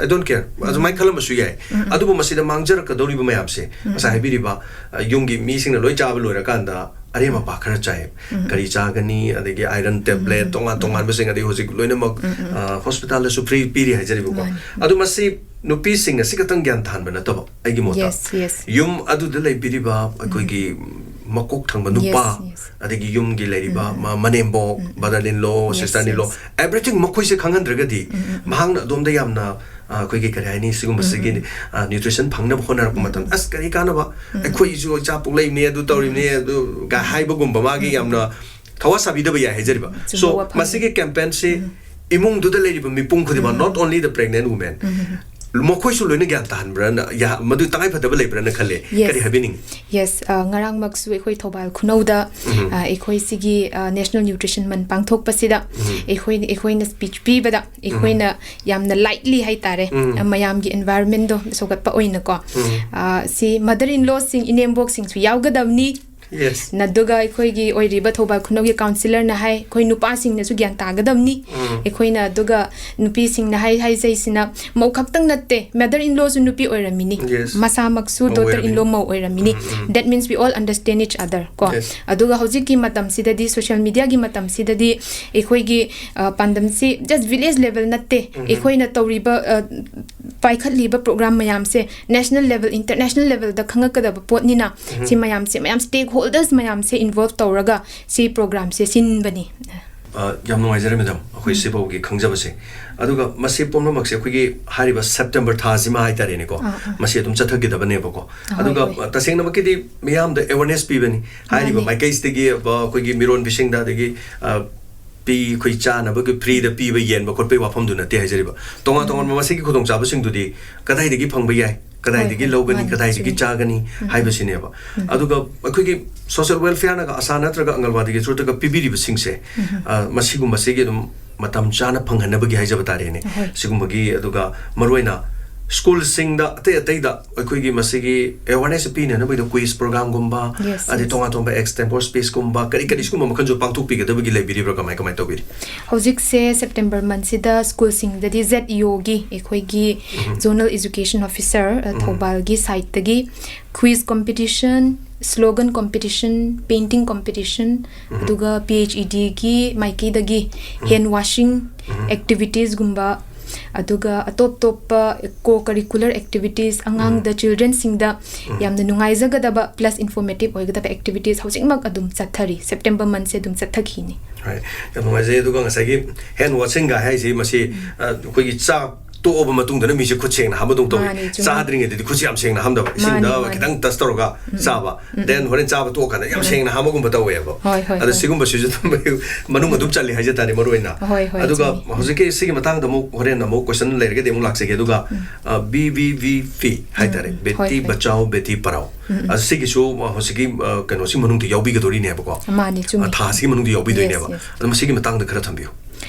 ꯑꯗꯨꯃꯥꯏꯅ ꯈꯜꯂꯝꯕꯁꯨ ꯌꯥꯏ꯫ ꯑꯗꯨꯕꯨ ꯃꯁꯤꯗ ꯃꯥꯡꯖꯔꯛꯀꯗꯧꯔꯤꯕ ꯃꯌꯥꯝꯁꯦ, ꯉꯁꯥꯏ ꯍꯥꯏꯕꯤꯔꯤꯕ, ꯑ, ꯌꯨꯝꯒꯤ ꯃꯤꯁꯤꯡꯅ ꯂꯣꯏ ꯆꯥꯕ ꯂꯣꯏꯔꯀꯥꯟꯗ ꯑꯔꯦꯝ ꯑꯄꯥ ꯈꯔ ꯆꯥꯏ꯫ ꯀꯔꯤ ꯆꯥꯒꯅꯤ, ꯑꯗꯒꯤ ꯑꯥꯏꯔꯟ ꯇꯦꯕ꯭ꯂꯦꯠ, ꯇꯣꯉꯥꯟ ꯇꯣꯉꯥꯟꯕꯁꯤꯡ, ꯑꯗꯩ ꯍꯧꯖꯤꯛ ꯂꯣꯏꯅꯃꯛ, ꯑ, ꯍꯣꯁꯄꯤꯇꯥꯜꯗꯁꯨ ꯐ꯭ꯔꯤ ꯄꯤꯔꯤ ꯍꯥꯏꯖꯔꯤꯕꯀꯣ꯫ ꯃꯥꯅꯤ꯫ ꯑꯗꯨ ꯃꯁꯤ ꯅꯨꯄꯤꯁꯤꯡꯅ ꯁꯤ ꯈꯛꯇꯪ ꯒ꯭ꯌꯥꯟ ꯇꯥꯍꯟꯕ ꯅꯠꯇꯕ, ꯑꯩꯒꯤ ꯃꯣꯠꯇ Yes, yes. ꯌꯨꯝ ꯑꯗꯨꯗ ꯂꯩꯕꯤꯔꯤꯕ ꯑꯩꯈꯣꯏꯒꯤ ꯃꯀꯣꯛ ꯊꯪꯕ ꯅꯨꯄꯥ, Yes, yes. ꯑꯗꯒꯤ ꯌꯨꯝꯒꯤ ꯂꯩꯔꯤꯕ ꯃ-, ꯃꯅꯦꯝꯕꯣꯛ, brother in law, Yes, sister in law, yes. everything ꯃꯈꯣꯏꯁꯦ ꯈꯪꯍꯟꯗ꯭ꯔꯒꯗꯤ, ꯃꯍꯥꯛꯅ ꯑꯗꯣꯝꯗ ꯌꯥꯝꯅ, ꯑ, ꯑꯩꯈꯣꯏꯒꯤ ꯀꯔꯤ ꯍꯥꯏꯅꯤ, ꯁꯤꯒꯨꯝꯕꯁꯤꯒꯤ, ꯑ, ꯅ꯭ꯌꯨꯇ꯭ꯔꯤꯁꯟ ꯐꯪꯅꯕ ꯍꯣꯠꯅꯔꯛꯄ ꯃꯇꯝꯗ, "ꯑꯁ, ꯀꯔꯤ ꯀꯥꯟꯅꯕ? ꯑꯩꯈꯣꯏꯁꯨ ꯏꯆꯥ ꯄꯣꯛꯂꯛꯏꯕꯅꯦ, ꯑꯗꯨ ꯇꯧꯔꯤꯕꯅꯦ", ꯑꯗꯨ ꯒ ꯍꯥꯏꯕꯒꯨꯝꯕ, ꯃꯥꯒꯤ ꯌꯥꯝꯅ ꯊꯋꯥ ꯁꯥꯕꯤꯗꯕ ꯌꯥꯏ ꯍꯥꯏꯖꯔꯤꯕ꯫ ꯆꯨꯝꯕ So, ꯋꯥꯐꯝꯅꯤ꯫ ꯃꯁꯤꯒꯤ ꯀꯦꯝꯄꯦꯟꯁꯤ ꯏꯃꯨꯡꯗꯨꯗ ꯂꯩꯔꯤꯕ ꯃꯤꯄꯨꯝ ꯈꯨꯗꯤꯡꯃꯛ, not only the pregnant women, ꯃꯈꯣꯏꯁꯨ ꯂꯣꯏꯅ ꯒ꯭ꯌꯥꯟ ꯇꯥꯍꯟꯕ꯭ꯔꯅ, ꯌꯥ-, ꯃꯗꯨ ꯇꯉꯥꯏ ꯐꯗꯕ ꯂꯩꯕ꯭ꯔꯅ ꯈꯜꯂꯦ? Yes. ꯀꯔꯤ ꯍꯥꯏꯕꯤꯅꯤꯡꯉꯤ? Yes, ꯑ, ꯉꯔꯥꯡꯃꯛꯁꯨ ꯑꯩꯈꯣꯏ ꯊꯧꯕꯥꯜ ꯈꯨꯅꯧꯗ, ꯑ, ꯑꯩꯈꯣꯏ ꯁꯤꯒꯤ, ꯑ, National Nutrition Month ꯄꯥꯡꯊꯣꯛꯄꯁꯤꯗ ꯑꯩꯈꯣꯏ, ꯑꯩꯈꯣꯏꯅ ꯁ꯭ꯄꯤꯆ ꯄꯤꯕꯗ ꯑꯩꯈꯣꯏꯅ ꯌꯥꯝꯅ ꯂꯥꯏꯠꯂꯤ ꯍꯥꯏꯇꯥꯔꯦ, ꯑ, ꯃꯌꯥꯝꯒꯤ ꯏꯟꯚꯥꯏꯔꯣꯟꯃꯦꯟꯗꯣ ꯁꯧꯒꯠꯄ ꯑꯣꯏꯅꯀꯣ, ꯑ, ꯁꯤ ꯃꯗꯔ ꯏꯟ ꯂꯣꯁꯤꯡ, ꯏꯅꯦꯝꯕꯣꯛꯁꯤꯡꯁꯨ ꯌꯥꯎꯒꯗꯕꯅꯤ꯫ Yes. ꯑꯗꯨꯒ ꯑꯩꯈꯣꯏꯒꯤ ꯑꯣꯏꯔꯤꯕ ꯊꯧꯕꯥꯜ ꯈꯨꯅꯧꯒꯤ ꯀꯥꯎꯟꯁꯤꯂꯔꯅ ꯍꯥꯏ, ꯑꯩꯈꯣꯏ ꯅꯨꯄꯥꯁꯤꯡꯅꯁꯨ ꯒ꯭ꯌꯥꯟ ꯇꯥꯒꯗꯕꯅꯤ꯫ ꯑꯩꯈꯣꯏꯅ ꯑꯗꯨꯒ ꯅꯨꯄꯤꯁꯤꯡꯅ ꯍꯥꯏ, ꯍꯥꯏꯖꯩꯁꯤꯅ ꯃꯧ ꯈꯛꯇꯪ ꯅꯠꯇꯦ, ꯃꯗꯔ ꯏꯟ ꯂꯣꯁꯨ ꯅꯨꯄꯤ ꯑꯣꯏꯔꯝꯃꯤꯅꯤ꯫ Yes. ꯃꯁꯥꯃꯛꯁꯨ ꯃꯧ daughter in law ꯑꯣꯏꯔꯝꯃꯤꯅꯤ꯫ ꯃꯧ ꯑꯣꯏꯔꯝꯃꯤꯅꯤ꯫ That means we all understand each other ꯀꯣ꯫ Yes. ꯑꯗꯨꯒ ꯍꯧꯖꯤꯛꯀꯤ ꯃꯇꯝꯁꯤꯗꯗꯤ, social media ꯒꯤ ꯃꯇꯝꯁꯤꯗꯗꯤ ꯑꯩꯈꯣꯏꯒꯤ, ꯑ, ꯄꯥꯟꯗꯝꯁꯤ just village level ꯅꯠꯇꯦ꯫ ꯑꯩꯈꯣꯏꯅ ꯇꯧꯔꯤꯕ, ꯑ, ꯄꯥꯏꯈꯠꯂꯤꯕ program ꯃꯌꯥꯝꯁꯦ national level, international level ꯗ ꯈꯪꯉꯛꯀꯗꯕ ꯄꯣꯠꯅꯤꯅ, ꯁꯤ ꯃꯌꯥꯝꯁꯦ, ꯃꯌꯥꯝ stakeholders ꯃꯌꯥꯝꯁꯦ involve ꯇꯧꯔꯒ ꯁꯤ program ꯁꯦ ꯁꯤꯟꯕꯅꯤ꯫ ꯑ, ꯌꯥꯝ ꯅꯨꯡꯉꯥꯏꯖꯔꯦ, ꯃꯦꯗꯥꯝ, ꯑꯩꯈꯣꯏ ꯁꯤꯐꯥꯎꯒꯤ ꯈꯪꯖꯕꯁꯦ꯫ ꯑꯗꯨꯒ ꯃꯁꯤ ꯄꯨꯝꯅꯃꯛꯁꯦ ꯑꯩꯈꯣꯏꯒꯤ ꯍꯥꯏꯔꯤꯕ ꯁꯦꯞꯇꯦꯝꯕꯔ ꯊꯥꯁꯤꯃ ꯍꯥꯏꯇꯥꯔꯦꯅꯦꯀꯣ, ꯑꯥ, ꯑꯥ꯫ ꯃꯁꯤ ꯑꯗꯨꯝ ꯆꯠꯊꯈꯤꯗꯕꯅꯦꯕꯀꯣ꯫ ꯑꯍꯣꯏ, ꯑꯗꯨꯒ, ꯍꯣꯏ꯫ ꯑ, ꯇꯁꯦꯡꯅꯃꯛꯀꯤꯗꯤ ꯃꯤꯌꯥꯝꯗ awareness ꯄꯤꯕꯅꯤ, ꯍꯥꯏꯔꯤꯕ ꯃꯥꯅꯤ꯫ ꯃꯥꯏꯀꯩꯁꯤꯗꯒꯤ, ꯑ, ꯑꯩꯈꯣꯏꯒꯤ ꯃꯤꯔꯣꯟꯕꯤꯁꯤꯡꯗ, ꯑꯗꯒꯤ, ꯑ, ꯄꯤ ꯑꯩꯈꯣꯏ ꯆꯥꯅꯕꯒꯤ ꯐ꯭ꯔꯤꯗ ꯄꯤꯕ ꯌꯦꯟꯕ ꯈꯣꯠꯄꯒꯤ ꯋꯥꯐꯝꯗꯨ ꯅꯠꯇꯦ ꯍꯥꯏꯖꯔꯤꯕ꯫ ꯇꯣꯉꯥꯟ ꯇꯣꯉꯥꯟꯕ ꯃꯁꯤꯒꯤ ꯈꯨꯗꯣꯡꯆꯥꯕꯁꯤꯡꯗꯨꯗꯤ ꯀꯗꯥꯏꯗꯒꯤ ꯐꯪꯕ ꯌꯥꯏ, ꯀꯗꯥꯏꯗꯒꯤ ꯍꯣꯏ, ꯂꯧꯒꯅꯤ, ꯃꯥꯅꯤ, ꯀꯗꯥꯏꯗꯒꯤ ꯆꯨꯝꯃꯤ꯫ ꯆꯥꯒꯅꯤ ꯎꯝ꯫ ꯍꯥꯏꯕꯁꯤꯅꯦꯕ꯫ ꯎꯝ꯫ ꯑꯗꯨꯒ ꯑꯩꯈꯣꯏꯒꯤ ꯁꯣꯁꯤꯌꯦꯜ ꯋꯦꯜꯐꯤꯌꯔꯅꯒ ꯑꯁꯥ ꯅꯠꯇ꯭ꯔꯒ ꯑꯪꯒꯜꯋꯥꯗꯤꯒꯤ ꯊ꯭ꯔꯨꯗꯒ ꯄꯤꯕꯤꯔꯤꯕꯁꯤꯡꯁꯦ, ꯎꯝ꯫ ꯑ, ꯃꯁꯤꯒꯨꯝꯕꯁꯤꯒꯤ ꯑꯗꯨꯝ ꯃꯇꯝ ꯆꯥꯅ ꯐꯪꯍꯟꯅꯕꯒꯤ ꯍꯥꯏꯖꯕ ꯇꯥꯔꯦꯅꯦ꯫ ꯍꯣꯏ꯫ ꯁꯤꯒꯨꯝꯕꯒꯤ, ꯑꯗꯨꯒ ꯃꯔꯨꯑꯣꯏꯅ ꯁ꯭ꯀꯨꯜꯁꯤꯡꯗ ꯑꯇꯩ ꯑꯇꯩꯗ ꯑꯩꯈꯣꯏꯒꯤ ꯃꯁꯤꯒꯤ ꯑꯦꯋꯥꯔꯅꯦꯁ ꯄꯤꯅꯅꯕꯒꯤꯗ ꯀ꯭ꯋꯤꯖ ꯄ꯭ꯔꯣꯒ꯭ꯔꯥꯝꯒꯨꯝꯕ, Yes, ꯑꯗꯩ yes. ꯇꯣꯉꯥꯟ ꯇꯣꯉꯥꯟꯕ ꯑꯦꯛꯁꯇꯦꯝꯄꯣꯔ ꯁ꯭ꯄꯤꯆꯀꯨꯝꯕ ꯀꯔꯤ ꯀꯔꯤ ꯁꯤꯒꯨꯝꯕ ꯃꯈꯜꯁꯨ ꯄꯥꯡꯊꯣꯛꯄꯤꯒꯗꯕꯒꯤ ꯂꯩꯕꯤꯔꯤꯕ꯭ꯔꯥ, ꯀꯃꯥꯏ ꯀꯃꯥꯏ ꯇꯧꯕꯤꯔꯤ? ꯍꯧꯖꯤꯛꯁꯦ ꯁꯦꯞꯇꯦꯝꯕꯔ ꯃꯟꯁꯤꯗ ꯁ꯭ꯀꯨꯜꯁꯤꯡꯗꯗꯤ ꯖꯦꯠ ꯏ ꯑꯣꯒꯤ ꯑꯩꯈꯣꯏꯒꯤ ꯎꯝ꯫ ꯖꯣꯅꯦꯜ ꯑꯦꯖꯨꯀꯦꯁꯟ ꯑꯣꯐꯤꯁꯔ, ꯑ, ꯎꯝ꯫ ꯊꯧꯕꯥꯜꯒꯤ ꯁꯥꯏꯠꯇꯒꯤ quiz competition, slogan competition, painting competition, ꯎꯝ꯫ ꯑꯗꯨꯒ ꯄꯤ ꯑꯩꯆ ꯏ ꯗꯤꯒꯤ ꯃꯥꯏꯀꯩꯗꯒꯤ ꯎꯝ꯫ ꯍꯦꯟ ꯋꯥꯁꯤꯡ ꯎꯝ꯫ ꯑꯦꯛꯇꯤꯚꯤꯇꯤꯁꯒꯨꯝꯕ, ꯑꯗꯨꯒ ꯑꯇꯣꯞ ꯑꯇꯣꯞꯄ ꯀꯣ ꯀꯔꯤꯀꯨꯂꯔ ꯑꯦꯛꯇꯤꯚꯤꯇꯤꯁ, ꯑꯉꯥꯡꯗ, ꯎꯝ꯫ ꯆꯤꯜꯗ꯭ꯔꯦꯟꯁꯤꯡꯗ ꯎꯝ꯫ ꯌꯥꯝꯅ ꯅꯨꯡꯉꯥꯏꯖꯒꯗꯕ ꯄ꯭ꯂꯁ ꯏꯟꯐꯣꯔꯃꯦꯇꯤꯞ ꯑꯣꯏꯒꯗꯕ ꯑꯦꯛꯇꯤꯚꯤꯇꯤꯁ ꯍꯧꯖꯤꯛꯃꯛ ꯑꯗꯨꯝ ꯆꯠꯊꯔꯤ꯫ ꯁꯦꯞꯇꯦꯝꯕꯔ ꯃꯟꯁꯦ ꯑꯗꯨꯝ ꯆꯠꯊꯈꯤꯅꯤ꯫ ꯍꯣꯏ, ꯌꯥꯝ ꯅꯨꯡꯉꯥꯏꯖꯩ꯫ ꯑꯗꯨꯒ ꯉꯁꯥꯏꯒꯤ ꯍꯦꯟ ꯋꯥꯁꯤꯡꯒ ꯍꯥꯏꯁꯤ, ꯃꯁꯤ, ꯑ, ꯑꯩꯈꯣꯏꯒꯤ ꯆꯥꯛ ꯇꯣꯛꯑꯕ ꯃꯇꯨꯡꯗꯅ ꯃꯤꯁꯦ ꯈꯨꯠ ꯁꯦꯡꯅ ꯍꯥꯝꯕꯗꯧ ꯇꯧꯏ꯫ ꯃꯥꯅꯤ, ꯆꯨꯝꯃꯤ꯫ ꯆꯥꯗ꯭ꯔꯤꯉꯩꯗꯗꯤ ꯈꯨꯠꯁꯦ ꯌꯥꯝ ꯁꯦꯡꯅ ꯍꯥꯝꯗꯕ, ꯏꯁꯤꯡꯗ ꯃꯥꯅꯤ, ꯃꯥꯅꯤ꯫ ꯈꯤꯇꯪ ꯇꯆ ꯇꯧꯔꯒ ꯎꯝ, ꯆꯥꯕ꯫ ꯎꯝ, ꯗꯦꯟ ꯎꯝ꯫ ꯍꯣꯔꯦꯟ ꯆꯥꯕ ꯇꯣꯛꯑꯀꯥꯟꯗ ꯌꯥꯝ ꯎꯝ꯫ ꯁꯦꯡꯅ ꯍꯥꯝꯕꯒꯨꯝꯕ ꯇꯧꯋꯦꯕ꯫ ꯍꯣꯏ, ꯍꯣꯏ, ꯑꯗꯣ ꯍꯣꯏ꯫ ꯁꯤꯒꯨꯝꯕꯁꯤꯁꯨ ꯑꯗꯨꯝ ꯃꯅꯨꯡ ꯑꯗꯨꯝ ꯆꯜꯂꯤ ꯍꯥꯏꯖ ꯇꯥꯔꯦ, ꯃꯔꯨ ꯑꯣꯏꯅ꯫ ꯍꯣꯏ, ꯍꯣꯏ, ꯑꯗꯨꯒ ꯆꯨꯝꯃꯤ꯫ ꯍꯧꯖꯤꯛꯀꯤ ꯁꯤꯒꯤ ꯃꯇꯥꯡꯗ ꯑꯃꯨꯛ ꯍꯣꯔꯦꯟ ꯑꯃꯨꯛ ꯀꯣꯏꯁꯟ ꯂꯩꯔꯒꯗꯤ ꯑꯃꯨꯛ ꯂꯥꯛꯆꯒꯦ꯫ ꯑꯗꯨꯒ, ꯎꯝ꯫ ꯑ, ꯕꯤ ꯕꯤ ꯚꯤ ꯄꯤ ꯍꯥꯏꯇꯥꯔꯦ, ꯎꯝ, ꯎꯝ꯫ ꯕꯦꯇꯤ ꯍꯣꯏ, ꯍꯣꯏ꯫ ꯕꯆꯥꯎ ꯕꯦꯇꯤ ꯄꯔꯥꯎ꯫ ꯑ, ꯁꯤꯒꯤꯁꯨ, ꯑ, ꯍꯧꯖꯤꯛꯀꯤ, ꯑ, ꯀꯩꯅꯣꯁꯤ ꯃꯅꯨꯡꯗ ꯌꯥꯎꯕꯤꯒꯗꯣꯔꯤꯅꯦꯕꯀꯣ꯫ ꯃꯥꯅꯤ, ꯆꯨꯝꯃꯤ꯫ ꯑ, ꯊꯥꯁꯤꯒꯤ ꯃꯅꯨꯡꯗ ꯌꯥꯎꯕꯤꯗꯣꯏꯅꯦꯕ꯫ Yes, yes꯫ ꯑꯗꯣ ꯃꯁꯤꯒꯤ ꯃꯇꯥꯡꯗ ꯈꯔ ꯊꯝꯕꯤꯌꯨ꯫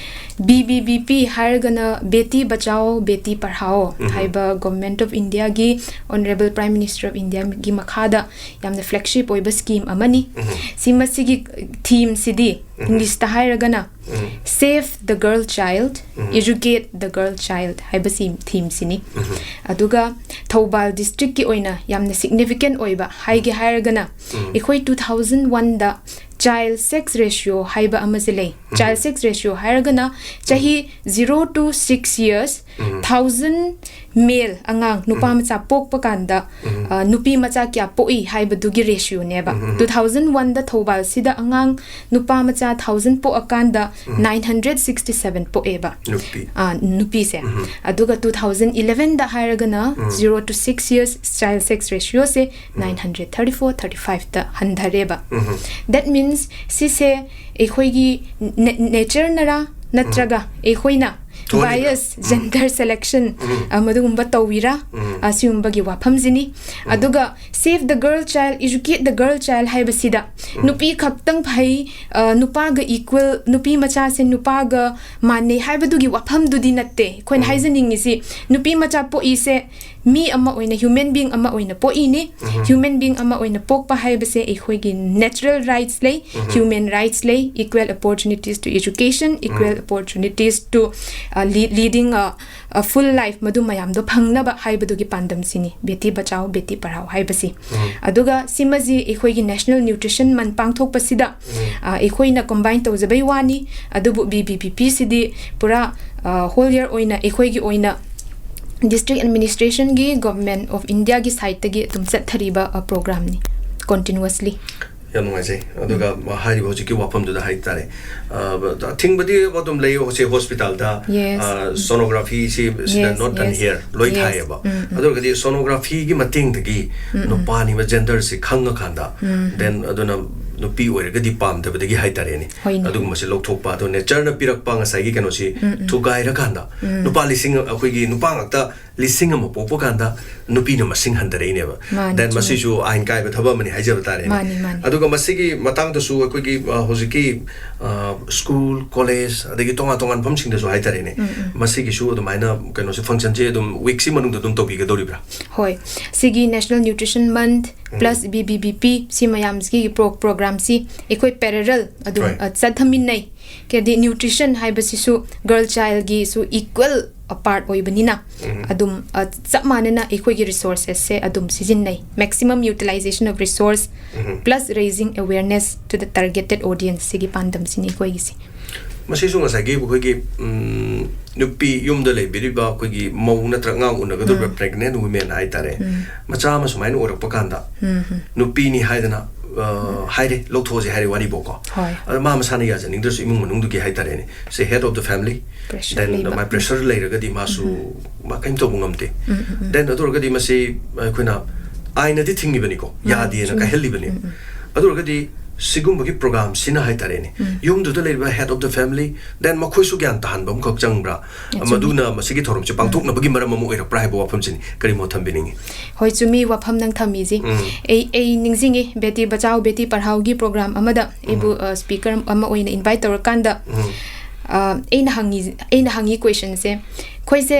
ꯕꯤ ꯕꯤ ꯚꯤ ꯄꯤ ꯍꯥꯏꯔꯒꯅ ꯕꯦꯇꯤ ꯕꯆꯥꯎ ꯕꯦꯇꯤ ꯄꯔꯍꯥꯎ ꯎꯝ꯫ ꯍꯥꯏꯕ ꯒꯣꯚꯔꯟꯃꯦꯟꯠ ꯑꯣꯐ ꯏꯟꯗꯤꯌꯥꯒꯤ, ꯑꯣꯅꯔꯦꯕꯜ ꯄ꯭ꯔꯥꯏꯝ ꯃꯤꯅꯤꯁꯇꯔ ꯑꯣꯐ ꯏꯟꯗꯤꯌꯥꯒꯤ ꯃꯈꯥꯗ ꯌꯥꯝꯅ ꯐ꯭ꯂꯦꯒꯁꯤꯞ ꯑꯣꯏꯕ ꯁ꯭ꯀꯤꯝ ꯑꯃꯅꯤ꯫ ꯎꯝ꯫ ꯁꯤ ꯃꯁꯤꯒꯤ ꯊꯤꯝꯁꯤꯗꯤ ꯎꯝ꯫ ꯏꯪꯂꯤꯁꯇ ꯍꯥꯏꯔꯒꯅ ꯎꯝ꯫ Save the Girl Child, um. Educate the Girl Child ꯍꯥꯏꯕꯁꯤ ꯊꯤꯝꯁꯤꯅꯤ꯫ ꯎꯝ꯫ ꯑꯗꯨꯒ ꯊꯧꯕꯥꯜ ꯗꯤꯁꯇ꯭ꯔꯤꯛꯀꯤ ꯑꯣꯏꯅ ꯌꯥꯝꯅ ꯁꯤꯒꯅꯤꯐꯤꯀꯦꯟ ꯑꯣꯏꯕ ꯍꯥꯏꯒꯦ ꯍꯥꯏꯔꯒꯅ, ꯎꯝ꯫ ꯑꯩꯈꯣꯏ ꯇꯨ ꯊꯥꯎꯖꯟ ꯋꯥꯟꯗ ꯆꯥꯏꯜ ꯁꯦꯛꯁ ꯔꯦꯁꯤꯌꯣ ꯍꯥꯏꯕ ꯑꯃꯁꯦ ꯂꯩ꯫ ꯎꯝ꯫ ꯆꯥꯏꯜ ꯁꯦꯛꯁ ꯔꯦꯁꯤꯌꯣ ꯍꯥꯏꯔꯒꯅ ꯆꯍꯤ zero to six years um. Thousand ꯃꯦꯜ ꯑꯉꯥꯡ ꯅꯨꯄꯥ ꯃꯆꯥ ꯄꯣꯛꯄ ꯀꯥꯟꯗ, ꯑ, ꯅꯨꯄꯤ ꯃꯆꯥ ꯀꯌꯥ ꯄꯣꯛꯏ ꯍꯥꯏꯕꯗꯨꯒꯤ ꯔꯦꯁꯤꯌꯣꯅꯦꯕ꯫ ꯇꯨ ꯊꯥꯎꯖꯟ ꯋꯥꯟꯗ ꯊꯧꯕꯥꯜꯁꯤꯗ ꯑꯉꯥꯡ ꯅꯨꯄꯥ ꯃꯆꯥ ꯊꯥꯎꯖꯟ ꯄꯣꯛꯑꯀꯥꯟꯗ ꯅꯥꯏꯟ ꯍꯟꯗ꯭ꯔꯦꯠ ꯁꯤꯛꯁꯇꯤ ꯁꯦꯚꯦꯟ ꯄꯣꯛꯑꯦꯕ꯫ ꯅꯨꯄꯤ꯫ ꯑ, ꯅꯨꯄꯤꯁꯦ꯫ ꯑꯗꯨꯒ ꯇꯨ ꯊꯥꯎꯖꯟ ꯏꯂꯦꯚꯦꯟꯗ ꯍꯥꯏꯔꯒꯅ zero to six years child sex ꯔꯦꯁꯤꯌꯣꯁꯦ nine hundred thirty four thirty ꯐꯥꯏꯚꯇ ꯍꯟꯊꯔꯦꯕ꯫ That means ꯁꯤꯁꯦ ꯑꯩꯈꯣꯏꯒꯤ ꯅꯦꯆꯔꯅꯔꯥ ꯅꯠꯇ꯭ꯔꯒ ꯑꯩꯈꯣꯏꯅ ꯊꯣꯛꯍꯜꯂꯤꯕ꯭ꯔꯥ? ꯕꯥꯏꯑꯁ, ꯖꯦꯟꯗꯔ ꯁꯦꯂꯦꯛꯁꯟ, ꯃꯗꯨꯒꯨꯝꯕ ꯇꯧꯋꯤꯔꯥ? ꯑ, ꯁꯤꯒꯨꯝꯕꯒꯤ ꯋꯥꯐꯝꯁꯤꯅꯤ꯫ ꯑꯗꯨꯒ Save the Girl Child, Educate the Girl Child ꯍꯥꯏꯕꯁꯤꯗ ꯅꯨꯄꯤ ꯈꯛꯇꯪ ꯐꯩ, ꯑ, ꯅꯨꯄꯥꯒ ꯏꯀ꯭ꯋꯦꯜ, ꯅꯨꯄꯤ ꯃꯆꯥꯁꯦ ꯅꯨꯄꯥꯒ ꯃꯥꯟꯅꯩ ꯍꯥꯏꯕꯗꯨꯒꯤ ꯋꯥꯐꯝꯗꯨꯗꯤ ꯅꯠꯇꯦ꯫ ꯑꯩꯈꯣꯏꯅ ꯍꯥꯏꯖꯅꯤꯡꯉꯤꯁꯤ ꯅꯨꯄꯤ ꯃꯆꯥ ꯄꯣꯛꯏꯁꯦ ꯃꯤ ꯑꯃ ꯑꯣꯏꯅ, ꯍ꯭ꯌꯨꯃꯦꯟ ꯕꯤꯡ ꯑꯃ ꯑꯣꯏꯅ ꯄꯣꯛꯏꯅꯤ꯫ ꯍ꯭ꯌꯨꯃꯦꯟ ꯕꯤꯡ ꯑꯃ ꯑꯣꯏꯅ ꯄꯣꯛꯄ ꯍꯥꯏꯕꯁꯦ ꯑꯩꯈꯣꯏꯒꯤ natural rights ꯂꯩ, human rights ꯂꯩ, equal opportunities to education, equal opportunities to, uh, le-, leading a, a full life, ꯃꯗꯨ ꯃꯌꯥꯝꯗꯣ ꯐꯪꯅꯕ ꯍꯥꯏꯕꯗꯨꯒꯤ ꯄꯥꯟꯗꯝꯁꯤꯅꯤ ꯕꯦꯇꯤ ꯕꯆꯥꯎ ꯕꯦꯇꯤ ꯄꯔꯥꯎ ꯍꯥꯏꯕꯁꯤ꯫ ꯑꯗꯨꯒ ꯁꯤꯃꯁꯤ ꯑꯩꯈꯣꯏꯒꯤ National Nutrition Month ꯄꯥꯡꯊꯣꯛꯄꯁꯤꯗ, ꯑ, ꯑꯩꯈꯣꯏꯅ ꯀꯝꯕꯥꯏꯟ ꯇꯧꯖꯕꯩ ꯋꯥꯅꯤ꯫ ꯑꯗꯨꯕꯨ ꯕꯤ ꯕꯤ ꯕꯤ ꯄꯤꯁꯤꯗꯤ ꯄꯨꯔꯥ, ꯑ, ꯍꯣꯜ ꯌꯔ ꯑꯣꯏꯅ ꯑꯩꯈꯣꯏꯒꯤ ꯑꯣꯏꯅ ꯗꯤꯁꯇ꯭ꯔꯤꯛ ꯑꯦꯗꯃꯤꯅꯤꯁꯇ꯭ꯔꯦꯁꯟꯒꯤ, ꯒꯣꯚꯔꯟꯃꯦꯟꯠ ꯑꯣꯐ ꯏꯟꯗꯤꯌꯥꯒꯤ ꯁꯥꯏꯠꯇꯒꯤ ꯑꯗꯨꯝ ꯆꯠꯊꯔꯤꯕ, ꯑ, ꯄ꯭ꯔꯣꯒ꯭ꯔꯥꯝꯅꯤ, ꯀꯣꯟꯇꯤꯅ꯭ꯌꯨꯋꯁꯂꯤ꯫ ꯌꯥꯝ ꯅꯨꯡꯉꯥꯏꯖꯩ꯫ ꯑꯗꯨꯒ ꯍꯥꯏꯔꯤꯕ ꯍꯧꯖꯤꯛꯀꯤ ꯋꯥꯐꯝꯗꯨꯗ ꯍꯥꯏꯇꯥꯔꯦ, ꯑ, ꯑꯊꯤꯡꯕꯗꯤ ꯑꯗꯨꯝ ꯂꯩ ꯍꯧꯖꯤꯛ ꯍꯣꯁꯄꯤꯇꯥꯜꯗ, Yes. ꯑ, ꯁꯣꯅꯣꯒ꯭ꯔꯥꯐꯤꯁꯤ ꯁꯤꯗ Yes, not done yes. here ꯂꯣꯏ Yes. ꯊꯥꯏꯌꯦꯕ꯫ ꯎꯝ, ꯎꯝ. ꯑꯗꯨ ꯑꯣꯏꯔꯒꯗꯤ ꯁꯣꯅꯣꯒ꯭ꯔꯥꯐꯤꯒꯤ ꯃꯇꯦꯡꯗꯒꯤ ꯅꯨꯄꯥꯅꯤꯕ ꯖꯦꯟꯗꯔꯁꯤ ꯈꯪꯉꯀꯥꯟꯗ, then ꯑꯗꯨꯅ ꯅꯨꯄꯤ ꯑꯣꯏꯔꯒꯗꯤ ꯄꯥꯝꯗꯕꯗꯒꯤ ꯍꯥꯏꯇꯥꯔꯦꯅꯦ, ꯍꯣꯏꯅꯦ꯫ ꯑꯗꯨꯒꯨꯝꯕꯁꯤ ꯂꯧꯊꯣꯛꯄ, ꯑꯗꯣ ꯅꯦꯆꯔꯅ ꯄꯤꯔꯛꯄ ꯉꯁꯥꯏꯒꯤ ꯀꯩꯅꯣꯁꯤ ꯊꯨꯒꯥꯏꯔꯀꯥꯟꯗ ꯅꯨꯄꯥ ꯂꯤꯁꯤꯡ, ꯑꯩꯈꯣꯏꯒꯤ ꯅꯨꯄꯥ ꯉꯥꯛꯇ ꯂꯤꯁꯤꯡ ꯑꯃ ꯄꯣꯛꯄ ꯀꯥꯟꯗ ꯅꯨꯄꯤꯅ ꯃꯁꯤꯡ ꯍꯟꯊꯔꯛꯏꯅꯦꯕ꯫ ꯃꯥꯅꯤ, Then ꯆꯨꯝꯃꯤ꯫ ꯃꯁꯤꯁꯨ ꯑꯥꯏꯟ ꯀꯥꯏꯕ ꯊꯕꯛ ꯑꯃꯅꯤ ꯍꯥꯏꯖꯕ ꯇꯥꯔꯦꯅꯦ꯫ ꯃꯥꯅꯤ, ꯃꯥꯅꯤ꯫ ꯑꯗꯨꯒ ꯃꯁꯤꯒꯤ ꯃꯇꯥꯡꯗꯁꯨ ꯑꯩꯈꯣꯏꯒꯤ, ꯑ, ꯍꯧꯖꯤꯛꯀꯤ, ꯑ, ꯁ꯭ꯀꯨꯜ, ꯀꯣꯂꯦꯖ, ꯑꯗꯒꯤ ꯇꯣꯉꯥꯟ ꯇꯣꯉꯥꯟꯕ ꯃꯐꯝꯁꯤꯡꯗꯁꯨ ꯍꯥꯏꯇꯥꯔꯦꯅꯦ, ꯃꯁꯤꯒꯤꯁꯨ ꯑꯗꯨꯃꯥꯏꯅ ꯀꯩꯅꯣꯁꯦ, ꯐꯪꯁꯟꯁꯦ ꯑꯗꯨꯝ ꯋꯤꯛꯁꯤ ꯃꯅꯨꯡꯗ ꯑꯗꯨꯝ ꯇꯧꯕꯤꯒꯗꯧꯔꯤꯕ꯭ꯔꯥ? ꯍꯣꯏ, ꯁꯤꯒꯤ National Nutrition Month plus B B B P ꯁꯤ ꯃꯌꯥꯝꯁꯤꯒꯤ ꯄ꯭ꯔꯣ-, ꯄ꯭ꯔꯣꯒ꯭ꯔꯥꯝꯁꯤ ꯑꯩꯈꯣꯏ ꯄꯦꯔꯦꯂꯦꯜ ꯑꯗꯨꯝ, ꯍꯣꯏ꯫ ꯑ, ꯆꯠꯊꯃꯤꯟꯅꯩ꯫ ꯀꯩꯗꯤ ꯅ꯭ꯌꯨꯇ꯭ꯔꯤꯁꯟ ꯍꯥꯏꯕꯁꯤꯁꯨ ꯒꯔꯜ ꯆꯥꯏꯜꯒꯤꯁꯨ ꯏꯀ꯭ꯋꯦꯜ ꯄꯥꯔꯠ ꯑꯣꯏꯕꯅꯤꯅ ꯑꯗꯨꯝ, ꯑ, ꯆꯞ ꯃꯥꯟꯅꯅ ꯑꯩꯈꯣꯏꯒꯤ ꯔꯤꯁꯣꯔꯁꯦꯁꯁꯦ ꯑꯗꯨꯝ ꯁꯤꯖꯤꯟꯅꯩ꯫ Maximum utilization of resource plus raising awareness to the targeted audience ꯁꯤꯒꯤ ꯄꯥꯟꯗꯝꯁꯤꯅꯤ ꯑꯩꯈꯣꯏꯒꯤꯁꯤ꯫ ꯃꯁꯤꯁꯨ ꯉꯁꯥꯏꯒꯤ ꯑꯩꯈꯣꯏꯒꯤ, ꯎꯝ, ꯅꯨꯄꯤ ꯌꯨꯝꯗ ꯂꯩꯕꯤꯔꯤꯕ ꯑꯩꯈꯣꯏꯒꯤ ꯃꯧ ꯅꯠꯇ꯭ꯔꯒ ꯑꯉꯥꯡ ꯎꯅꯒꯗꯧꯔꯤꯕ ꯎꯝ. Pregnant women ꯍꯥꯏꯇꯥꯔꯦ, ꯎꯝ. ꯃꯆꯥ ꯑꯃ ꯁꯨꯃꯥꯏꯅ ꯑꯣꯏꯔꯛꯄ ꯀꯥꯟꯗ ꯎꯝ, ꯎꯝ. ꯅꯨꯄꯤꯅꯤ ꯍꯥꯏꯗꯅ, ꯑ, ꯍꯥꯏꯔꯦ, ꯂꯧꯊꯣꯛꯑꯁꯦ ꯍꯥꯏꯔꯦ ꯋꯥꯔꯤꯕꯣꯀꯣ. ꯍꯣꯏ. ꯑꯗ ꯃꯥ ꯃꯁꯥꯅ ꯌꯥꯖꯅꯤꯡꯗ꯭ꯔꯁꯨ ꯏꯃꯨꯡ ꯃꯅꯨꯡꯗꯨꯒꯤ ꯍꯥꯏꯇꯥꯔꯦꯅꯦ, ꯁꯦ head of the family, Pressure then ꯂꯩꯕ. ꯃꯥ pressure ꯂꯩꯔꯒꯗꯤ ꯃꯥꯁꯨ ꯃꯥ ꯀꯔꯤꯝ ꯇꯧꯕ ꯉꯝꯗꯦ. ꯎꯝ, ꯎꯝ, ꯎꯝ. Then ꯑꯗꯨ ꯑꯣꯏꯔꯒꯗꯤ ꯃꯁꯤ ꯑꯩꯈꯣꯏꯅ ꯑꯥꯏꯅꯗꯤ ꯊꯤꯡꯉꯤꯕꯅꯤꯀꯣ, ꯃꯥꯅꯤ, ꯌꯥꯗꯦꯅ ꯆꯨꯝꯃꯤ. ꯀꯥꯏꯍꯜꯂꯤꯕꯅꯤ. ꯎꯝ, ꯎꯝ. ꯑꯗꯨ ꯑꯣꯏꯔꯒꯗꯤ ꯁꯤꯒꯨꯝꯕꯒꯤ ꯄ꯭ꯔꯣꯒ꯭ꯔꯥꯝꯁꯤꯅ ꯍꯥꯏꯇꯥꯔꯦꯅꯦ, ꯎꯝ. ꯌꯨꯝꯗꯨꯗ ꯂꯩꯔꯤꯕ head of the family, then ꯃꯈꯣꯏꯁꯨ ꯒ꯭ꯌꯥꯟ ꯇꯥꯍꯟꯕ ꯑꯃꯈꯛ ꯆꯪꯕ꯭ꯔꯥ? ꯆꯨꯝꯃꯤ. ꯃꯗꯨꯅ ꯃꯁꯤꯒꯤ ꯊꯧꯔꯝꯁꯦ ꯄꯥꯡꯊꯣꯛꯅꯕꯒꯤ ꯃꯔꯝ ꯑꯃ ꯑꯣꯏꯔꯛꯄ꯭ꯔꯥ ꯍꯥꯏꯕ ꯋꯥꯐꯝꯁꯤꯅꯤ꯫ ꯀꯔꯤ ꯃꯣꯠ ꯊꯝꯕꯤꯅꯤꯡꯉꯤ? ꯍꯣꯏ, ꯆꯨꯝꯃꯤ, ꯋꯥꯐꯝ ꯅꯪ ꯊꯝꯃꯤꯁꯤ꯫ ꯎꯝ. ꯑꯩ, ꯑꯩ ꯅꯤꯡꯁꯤꯡꯉꯤ, ꯕꯦꯇꯤ ꯕꯆꯥꯎ ꯕꯦꯇꯤ ꯄꯔꯍꯥꯎꯒꯤ ꯄ꯭ꯔꯣꯒ꯭ꯔꯥꯝ ꯑꯃꯗ ꯑꯩꯕꯨ, ꯎꯝ. ꯑ, speaker ꯑꯃ ꯑꯣꯏꯅ invite ꯇꯧꯔꯀꯥꯟꯗ, ꯎꯝ. ꯑ, ꯑꯩꯅ ꯍꯪꯉꯤ, ꯑꯩꯅ ꯍꯪꯉꯤ questionꯁꯦ, ꯑꯩꯈꯣꯏꯁꯦ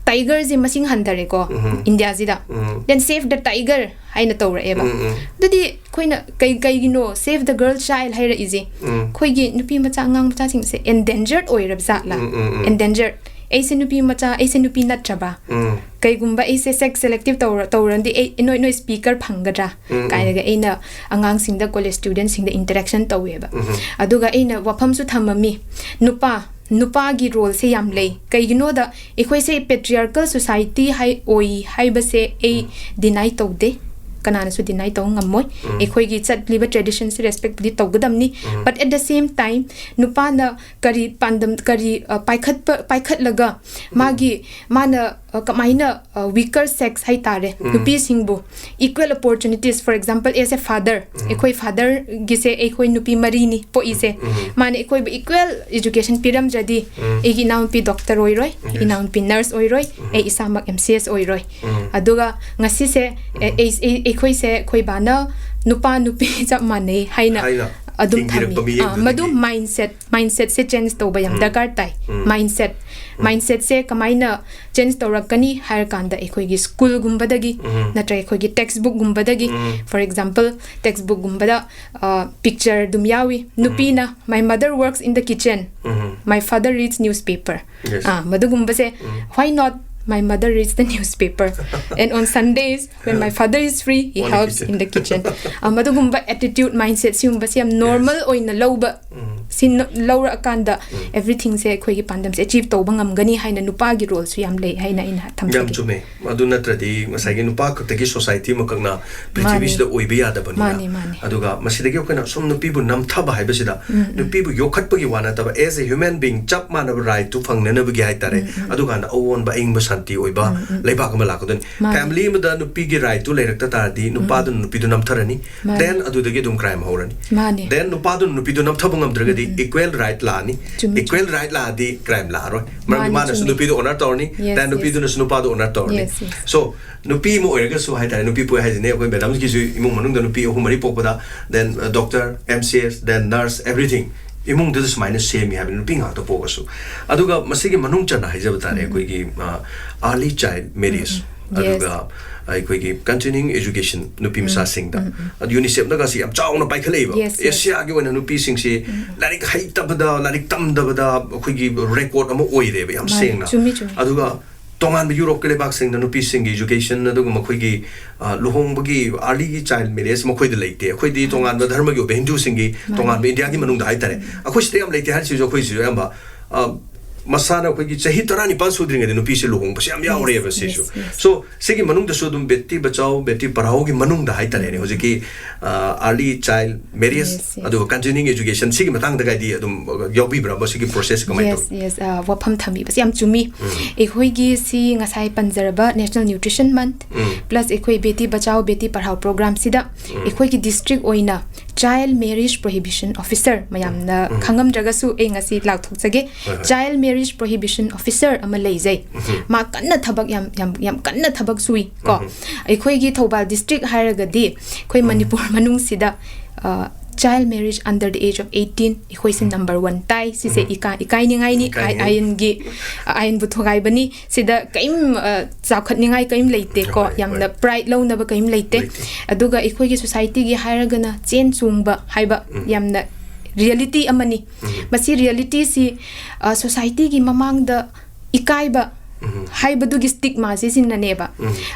tigerꯁꯦ ꯃꯁꯤꯡ ꯍꯟꯊꯔꯦꯀꯣ, ꯎꯝ. ꯏꯟꯗꯤꯌꯥꯁꯤꯗ꯫ ꯎꯝ. Then save the tiger ꯍꯥꯏꯅ ꯇꯧꯔꯛꯑꯦꯕ꯫ ꯎꯝ, ꯎꯝ. ꯑꯗꯨꯗꯤ ꯑꯩꯈꯣꯏꯅ ꯀꯩ, ꯀꯩꯒꯤꯅꯣ save the girl child ꯍꯥꯏꯔꯛꯏꯁꯦ? ꯎꯝ. ꯑꯩꯈꯣꯏꯒꯤ ꯅꯨꯄꯤ ꯃꯆꯥ, ꯑꯉꯥꯡ ꯃꯆꯥꯁꯤꯡꯁꯦ endangered ꯑꯣꯏꯔꯕ ꯖꯥꯠꯂꯥ? ꯎꯝ, ꯎꯝ, ꯎꯝ. Endangered. ꯑꯩꯁꯦ ꯅꯨꯄꯤ ꯃꯆꯥ, ꯑꯩꯁꯦ ꯅꯨꯄꯤ ꯅꯠꯇ꯭ꯔꯕ? ꯎꯝ. ꯀꯩꯒꯨꯝꯕ ꯑꯩꯁꯦ sex selective ꯇꯧꯔ-, ꯇꯧꯔꯗꯤ ꯑꯩ, ꯅꯣꯏ, ꯅꯣꯏ speaker ꯐꯪꯒꯗ꯭ꯔꯥ? ꯎꯝ, ꯎꯝ. ꯀꯥꯏꯅꯒ ꯑꯩꯅ ꯑꯉꯥꯡꯁꯤꯡꯗ, college studentꯁꯤꯡꯗ interaction ꯇꯧꯋꯦꯕ꯫ ꯎꯝ. ꯑꯗꯨꯒ ꯑꯩꯅ ꯋꯥꯐꯝꯁꯨ ꯊꯝꯃꯝꯃꯤ, ꯅꯨꯄꯥ, ꯅꯨꯄꯥꯒꯤ roleꯁꯦ ꯌꯥꯝ ꯂꯩ꯫ ꯀꯩꯒꯤꯅꯣꯗ ꯑꯩꯈꯣꯏꯁꯦ patriarchal society ꯍꯥꯏ, ꯑꯣꯏ ꯍꯥꯏꯕꯁꯦ ꯑꯩ ꯎꯝ. deny ꯇꯧꯗꯦ, ꯀꯅꯥꯅꯁꯨ deny ꯇꯧꯕ ꯉꯝꯃꯣꯏ꯫ ꯎꯝ. ꯑꯩꯈꯣꯏꯒꯤ ꯆꯠꯂꯤꯕ traditionꯁꯦ respectꯕꯨꯗꯤ ꯇꯧꯒꯗꯕꯅꯤ, ꯎꯝ. but at the same time ꯅꯨꯄꯥꯅ ꯀꯔꯤ ꯄꯥꯟꯗꯝ, ꯀꯔꯤ, ꯑ, ꯄꯥꯏꯈꯠꯄ, ꯄꯥꯏꯈꯠꯂꯒ ꯃꯥꯒꯤ, ꯃꯥꯅ, ꯑ, ꯀꯃꯥꯏꯅ, ꯑ, weaker sex ꯍꯥꯏꯇꯥꯔꯦ, ꯎꯝ. ꯅꯨꯄꯤꯁꯤꯡꯕꯨ equal opportunities, for example, as a father, ꯎꯝ. ꯑꯩꯈꯣꯏ fatherꯒꯤꯁꯦ ꯑꯩꯈꯣꯏ ꯅꯨꯄꯤ ꯃꯔꯤꯅꯤ ꯄꯣꯛꯏꯁꯦ, ꯎꯝ. ꯃꯥꯅ ꯑꯩꯈꯣꯏꯕꯨ equal education ꯄꯤꯔꯝꯗ꯭ꯔꯗꯤ ꯎꯝ. ꯑꯩꯒꯤ ꯏꯅꯥꯎꯅꯨꯄꯤ doctor ꯑꯣꯏꯔꯣꯏ, Yes. ꯏꯅꯥꯎꯅꯨꯄꯤ nurse ꯑꯣꯏꯔꯣꯏ, ꯎꯝ. ꯑꯩ ꯏꯁꯥꯃꯛ M C S ꯑꯣꯏꯔꯣꯏ꯫ ꯎꯝ. ꯑꯗꯨꯒ ꯉꯁꯤꯁꯦ, ꯑꯦ, ꯎꯝ. ꯑꯩ, ꯑꯩ, ꯑꯩꯈꯣꯏꯁꯦ, ꯑꯩꯈꯣꯏ ꯕꯥꯅ ꯅꯨꯄꯥ ꯅꯨꯄꯤ ꯆꯞ ꯃꯥꯟꯅꯩ ꯍꯥꯏꯅ ꯍꯥꯏꯅ ꯑꯗꯨꯝ ꯊꯤꯡꯕꯤꯔꯛꯄ ꯊꯝꯃꯤ꯫ ꯃꯤꯠꯌꯦꯡꯗꯨꯗꯒꯤ꯫ ꯑꯥ, ꯃꯗꯨ mindset, mindsetꯁꯦ change ꯇꯧꯕ ꯌꯥꯝ ꯎꯝ. ꯗꯔꯀꯥꯔ ꯇꯥꯏ꯫ ꯎꯝ. Mindset, ꯎꯝ. mindsetꯁꯦ ꯀꯃꯥꯏꯅ change ꯇꯧꯔꯛꯀꯅꯤ ꯍꯥꯏꯔꯀꯥꯟꯗ ꯑꯩꯈꯣꯏꯒꯤ schoolꯒꯨꯝꯕꯗꯒꯤ ꯎꯝ. ꯅꯠꯇ꯭ꯔꯒ ꯑꯩꯈꯣꯏꯒꯤ textbookꯒꯨꯝꯕꯗꯒꯤ, ꯎꯝ. for example, textbookꯒꯨꯝꯕꯗ, ꯑ, picture ꯑꯗꯨꯝ ꯌꯥꯎꯏ꯫ ꯅꯨꯄꯤꯅ, "My mother works in the kitchen, um. my father reads newspaper." Yes. Ah, ꯃꯗꯨꯒꯨꯝꯕꯁꯦ, um. "Why not my mother reads the newspaper? And on Sundays, when my father is free, he On the helps kitchen. in the kitchen." Ah, ꯃꯗꯨꯒꯨꯝꯕ attitude, mindset ꯁꯤꯒꯨꯝꯕꯁꯦ ꯌꯥꯝ normal Yes. ꯑꯣꯏꯅ ꯂꯧꯕ ꯎꯝ. ꯁꯤ ꯂꯧꯔꯛꯑꯀꯥꯟꯗ ꯑꯦꯚ꯭ꯔꯤꯊꯤꯡꯁꯦ ꯑꯩꯈꯣꯏꯒꯤ ꯄꯥꯟꯗꯝꯁꯦ achieve ꯇꯧꯕ ꯉꯝꯒꯅꯤ ꯍꯥꯏꯅ ꯅꯨꯄꯥꯒꯤ ꯔꯣꯜꯁꯨ ꯌꯥꯝ ꯂꯩ ꯍꯥꯏꯅ ꯑꯩꯅ ꯊꯝꯖꯒꯦ꯫ ꯌꯥꯝ ꯆꯨꯝꯃꯦ꯫ ꯑꯗꯨ ꯅꯠꯇ꯭ꯔꯗꯤ ꯉꯁꯥꯏꯒꯤ ꯅꯨꯄꯥ ꯈꯛꯇꯒꯤ ꯁꯣꯁꯥꯏꯇꯤ ꯑꯃꯈꯛꯅ ꯄ꯭ꯔꯤꯊꯤꯕꯤꯁꯤꯗ ꯑꯣꯏꯕ ꯌꯥꯗꯕꯅꯤꯅ꯫ ꯃꯥꯅꯤ, ꯃꯥꯅꯤ꯫ ꯑꯗꯨꯒ ꯃꯁꯤꯗꯒꯤ ꯑꯩꯈꯣꯏꯅ ꯁꯨꯝ ꯅꯨꯄꯤꯕꯨ ꯅꯝꯊꯕ ꯍꯥꯏꯕꯁꯤꯗ ꯅꯨꯄꯤꯕꯨ ꯌꯣꯛꯈꯠꯄꯒꯤ ꯋꯥ ꯅꯠꯇꯕ, as a human being ꯆꯞ ꯃꯥꯟꯅꯕ ꯔꯥꯏꯠꯇꯨ ꯐꯪꯅꯅꯕꯒꯤ ꯍꯥꯏꯇꯥꯔꯦ꯫ ꯑꯗꯨꯀꯥꯟꯗ ꯑꯑꯣꯟꯕ ꯑꯏꯪꯕ ꯁꯥꯟꯇꯤ ꯑꯣꯏꯕ ꯂꯩꯕꯥꯛ ꯑꯃ ꯂꯥꯛꯀꯗꯣꯏꯅꯤ꯫ ꯃꯥꯅꯤ꯫ ꯐꯦꯃꯤꯂꯤ ꯑꯃꯗ ꯅꯨꯄꯤꯒꯤ ꯔꯥꯏꯠꯇꯨ ꯂꯩꯔꯛꯇ ꯇꯥꯔꯗꯤ ꯅꯨꯄꯥꯗꯨꯅ ꯅꯨꯄꯤꯗꯨ ꯅꯝꯊꯔꯅꯤ꯫ ꯃꯥꯅꯤ꯫ ꯗꯦꯟ ꯑꯗꯨꯗꯒꯤ ꯑꯗꯨꯝ ꯀ꯭ꯔꯥꯏꯝ ꯍꯧꯔꯅꯤ꯫ ꯃꯥꯅꯤ꯫ ꯗꯦꯟ ꯅꯨꯄꯥꯗꯨꯅ ꯅꯨꯄꯤꯗꯨ ꯅꯝꯊꯕ ꯉꯝꯗ꯭ꯔꯒꯗꯤ ꯏꯀ꯭ꯋꯦꯜ ꯔꯥꯏꯠ ꯂꯥꯛꯑꯅꯤ꯫ ꯆꯨꯝꯃꯤ, ꯆꯨꯝꯃꯤ꯫ ꯏꯀ꯭ꯋꯦꯜ ꯔꯥꯏꯠ ꯂꯥꯛꯑꯗꯤ ꯀ꯭ꯔꯥꯏꯝ ꯂꯥꯛꯑꯔꯣꯏ꯫ ꯃꯔꯝꯗꯤ ꯃꯥꯅꯤ, ꯆꯨꯝꯃꯤ꯫ ꯅꯨꯄꯤꯗꯨ ꯑꯣꯅꯔ ꯇꯧꯔꯅꯤ, Yes, ꯗꯦꯟ yes꯫ ꯅꯨꯄꯤꯗꯨꯅꯁꯨ ꯅꯨꯄꯥꯗꯨ ꯑꯣꯅꯔ ꯇꯧꯔꯅꯤ꯫ Yes, yes꯫ ꯁꯣ ꯅꯨꯄꯤ ꯑꯃ ꯑꯣꯏꯔꯒꯁꯨ ꯍꯥꯏꯇꯥꯔꯦ, ꯅꯨꯄꯤ ꯄꯣꯛꯑꯦ ꯍꯥꯏꯁꯤꯅꯦ, ꯑꯩꯈꯣꯏ ꯃꯦꯗꯥꯝꯒꯤꯁꯨ ꯏꯃꯨꯡ ꯃꯅꯨꯡꯗ ꯅꯨꯄꯤ ꯑꯍꯨꯝ ꯃꯔꯤ ꯄꯣꯛꯄꯗ, then doctor, M C S, then nurse, everything ꯏꯃꯨꯡꯗꯨꯗ ꯁꯨꯃꯥꯏꯅ ꯁꯦꯝꯃꯤ ꯍꯥꯏꯕꯅꯤ, ꯅꯨꯄꯤ ꯉꯥꯛꯇ ꯄꯣꯛꯑꯁꯨ꯫ ꯑꯗꯨꯒ ꯃꯁꯤꯒꯤ ꯃꯅꯨꯡ ꯆꯟꯅ ꯍꯥꯏꯖꯕ ꯇꯥꯔꯦ, ꯑꯩꯈꯣꯏꯒꯤ ꯑꯥꯔꯂꯤ ꯆꯥꯏꯜ ꯃꯦꯔꯤꯌꯦꯖ, Yes꯫ ꯑꯗꯨꯒ ꯑꯩꯈꯣꯏꯒꯤ ꯀꯟꯇꯤꯅ꯭ꯌꯨꯏꯡ ꯑꯦꯖꯨꯀꯦꯁꯟ ꯅꯨꯄꯤ ꯃꯆꯥꯁꯤꯡꯗ, ꯑꯗꯨ ꯌꯨꯅꯤꯁꯦꯐꯅꯒꯁꯤ ꯌꯥꯝ ꯆꯥꯎꯅ ꯄꯥꯏꯈꯠꯂꯛꯏꯕ꯫ Yes, yes꯫ ꯑꯦꯁꯤꯌꯥꯒꯤ ꯑꯣꯏꯅ ꯅꯨꯄꯤꯁꯤꯡꯁꯤ ꯂꯥꯏꯔꯤꯛ ꯍꯩꯇꯕꯗ, ꯂꯥꯏꯔꯤꯛ ꯇꯝꯗꯕꯗ ꯑꯩꯈꯣꯏꯒꯤ ꯔꯦꯀꯣꯔꯗ ꯑꯃ ꯑꯣꯏꯔꯦꯕ, ꯌꯥꯝ ꯃꯥꯅꯤ, ꯁꯦꯡꯅ꯫ ꯆꯨꯝꯃꯤ, ꯆꯨꯝꯃꯤ꯫ ꯑꯗꯨꯒ ꯇꯣꯉꯥꯟꯕ ꯌꯨꯔꯣꯞꯀꯤ ꯂꯩꯕꯥꯛꯁꯤꯡꯗ ꯅꯨꯄꯤꯁꯤꯡꯒꯤ ꯑꯦꯖꯨꯀꯦꯁꯟ, ꯑꯗꯨꯒ ꯃꯈꯣꯏꯒꯤ, ꯑ, ꯂꯨꯍꯣꯡꯕꯒꯤ ꯑꯥꯔꯂꯤꯒꯤ ꯆꯥꯏꯜ ꯃꯦꯔꯤꯌꯦꯖ ꯃꯈꯣꯏꯗ ꯂꯩꯇꯦ꯫ ꯑꯩꯈꯣꯏꯗꯤ ꯇꯣꯉꯥꯟꯕ ꯙꯔꯃꯒꯤ ꯑꯣꯏꯕ ꯍꯤꯟꯗꯨꯁꯤꯡꯒꯤ, ꯃꯥꯅꯤ꯫ ꯇꯣꯉꯥꯟꯕ ꯏꯟꯗꯤꯌꯥꯒꯤ ꯃꯅꯨꯡꯗ ꯍꯥꯏꯇꯥꯔꯦ, ꯑꯩꯈꯣꯏ ꯁꯤꯗ ꯌꯥꯝ ꯂꯩꯇꯦ ꯍꯥꯏꯔꯤꯁꯤꯁꯨ ꯑꯩꯈꯣꯏꯁꯤꯁꯨ ꯑꯌꯥꯝꯕ, ꯑ, ꯃꯁꯥꯅ ꯑꯩꯈꯣꯏꯒꯤ ꯆꯍꯤ ꯇꯔꯥꯅꯤꯄꯥꯟ ꯁꯨꯗ꯭ꯔꯤꯉꯩꯗ ꯅꯨꯄꯤꯁꯦ ꯂꯨꯍꯣꯡꯕꯁꯦ ꯌꯥꯝ ꯌꯥꯎꯔꯦꯕ꯫ Yes, ꯁꯤꯁꯨ꯫ yes, yes꯫ ꯁꯣ ꯁꯤꯒꯤ ꯃꯅꯨꯡꯗꯁꯨ ꯑꯗꯨꯝ ꯕꯦꯇꯤ ꯕꯆꯥꯎ ꯕꯦꯇꯤ ꯄꯔꯥꯎꯒꯤ ꯃꯅꯨꯡꯗ ꯍꯥꯏꯇꯥꯔꯦꯅꯦ, ꯍꯧꯖꯤꯛꯀꯤ, ꯑ, early child marriage, Yes, yes꯫ ꯑꯗꯨꯒ ꯀꯟꯇꯤꯅ꯭ꯌꯨꯏꯡ ꯑꯦꯖꯨꯀꯦꯁꯟ, ꯁꯤꯒꯤ ꯃꯇꯥꯡꯗꯒꯗꯤ ꯑꯗꯨꯝ ꯌꯥꯎꯕꯤꯕ꯭ꯔꯥ? ꯃꯁꯤꯒꯤ ꯄ꯭ꯔꯣꯁꯦꯁ ꯀꯃꯥꯏꯅ Yes, ꯇꯧꯏ? Yes, ꯑ, ꯋꯥꯐꯝ ꯊꯝꯕꯤꯕꯁꯦ ꯌꯥꯝ ꯆꯨꯝꯃꯤ꯫ ꯑꯩꯈꯣꯏꯒꯤ ꯁꯤ ꯉꯁꯥꯏ ꯄꯟꯖꯔꯕ National Nutrition Month, ꯎꯝ꯫ plus ꯑꯩꯈꯣꯏ ꯕꯦꯇꯤ ꯕꯆꯥꯎ ꯕꯦꯇꯤ ꯄꯔꯍꯥꯎ ꯄ꯭ꯔꯣꯒ꯭ꯔꯥꯝꯁꯤꯗ ꯑꯩꯈꯣꯏꯒꯤ ꯗꯤꯁꯇ꯭ꯔꯤꯛ ꯑꯣꯏꯅ ꯆꯥꯏꯜ ꯃꯦꯔꯤꯌꯦꯖ ꯄ꯭ꯔꯣꯍꯤꯕꯤꯁꯟ ꯑꯣꯐꯤꯁꯔ, ꯃꯌꯥꯝꯅ ꯈꯪꯉꯝꯗ꯭ꯔꯒꯁꯨ ꯑꯩ ꯉꯁꯤ ꯂꯥꯎꯊꯣꯛꯆꯒꯦ, ꯍꯣꯏ, ꯍꯣꯏ꯫ ꯆꯥꯏꯜ ꯃꯦꯔꯤꯌꯦꯖ ꯄ꯭ꯔꯣꯍꯤꯕꯤꯁꯟ ꯑꯣꯐꯤꯁꯔ ꯑꯃ ꯂꯩꯖꯩ꯫ ꯃꯥ ꯀꯟꯅ ꯊꯕꯛ ꯌꯥꯝ, ꯌꯥꯝ, ꯌꯥꯝ ꯀꯟꯅ ꯊꯕꯛ ꯁꯨꯏ ꯀꯣ꯫ ꯑꯩꯈꯣꯏꯒꯤ ꯊꯧꯕꯥꯜ ꯗꯤꯁꯇ꯭ꯔꯤꯛ ꯍꯥꯏꯔꯒꯗꯤ ꯑꯩꯈꯣꯏ ꯃꯅꯤꯄꯨꯔ ꯃꯅꯨꯡꯁꯤꯗ, ꯑ, child marriage under the age of eighteen ꯑꯩꯈꯣꯏꯁꯦ number one ꯇꯥꯏ꯫ ꯁꯤꯁꯦ ꯏꯀꯥ-, ꯏꯀꯥꯏꯅꯤꯡꯉꯥꯏꯅꯤ꯫ ꯏꯀꯥꯏꯅꯤꯡꯉꯥꯏ꯫ ꯑꯥꯏ-, ꯑꯥꯏꯟꯒꯤ, ꯑꯥꯏꯟꯕꯨ ꯊꯨꯒꯥꯏꯕꯅꯤ꯫ ꯁꯤꯗ ꯀꯔꯤꯝ, ꯑ, ꯆꯥꯎꯈꯠꯅꯤꯡꯉꯥꯏ ꯀꯔꯤꯝ ꯂꯩꯇꯦꯀꯣ꯫ ꯍꯣꯏ, ꯌꯥꯝꯅ ꯍꯣꯏ꯫ ꯄ꯭ꯔꯥꯏꯗ ꯂꯧꯅꯕ ꯀꯔꯤꯝ ꯂꯩꯇꯦ꯫ ꯂꯩꯇꯦ꯫ ꯑꯗꯨꯒ ꯑꯩꯈꯣꯏꯒꯤ ꯁꯣꯁꯥꯏꯇꯤꯒꯤ ꯍꯥꯏꯔꯒꯅ ꯆꯦꯟ ꯆꯣꯡꯕ ꯍꯥꯏꯕ ꯌꯥꯝꯅ ꯔꯤꯌꯦꯂꯤꯇꯤ ꯑꯃꯅꯤ꯫ ꯃꯁꯤ ꯔꯤꯌꯦꯂꯤꯇꯤꯁꯤ, ꯑ, ꯁꯣꯁꯥꯏꯇꯤꯒꯤ ꯃꯃꯥꯡꯗ ꯏꯀꯥꯏꯕ ꯍꯥꯏꯕꯗꯨꯒꯤ ꯁ꯭ꯇꯤꯛꯃꯥꯁꯤꯁꯤꯅꯅꯦꯕ꯫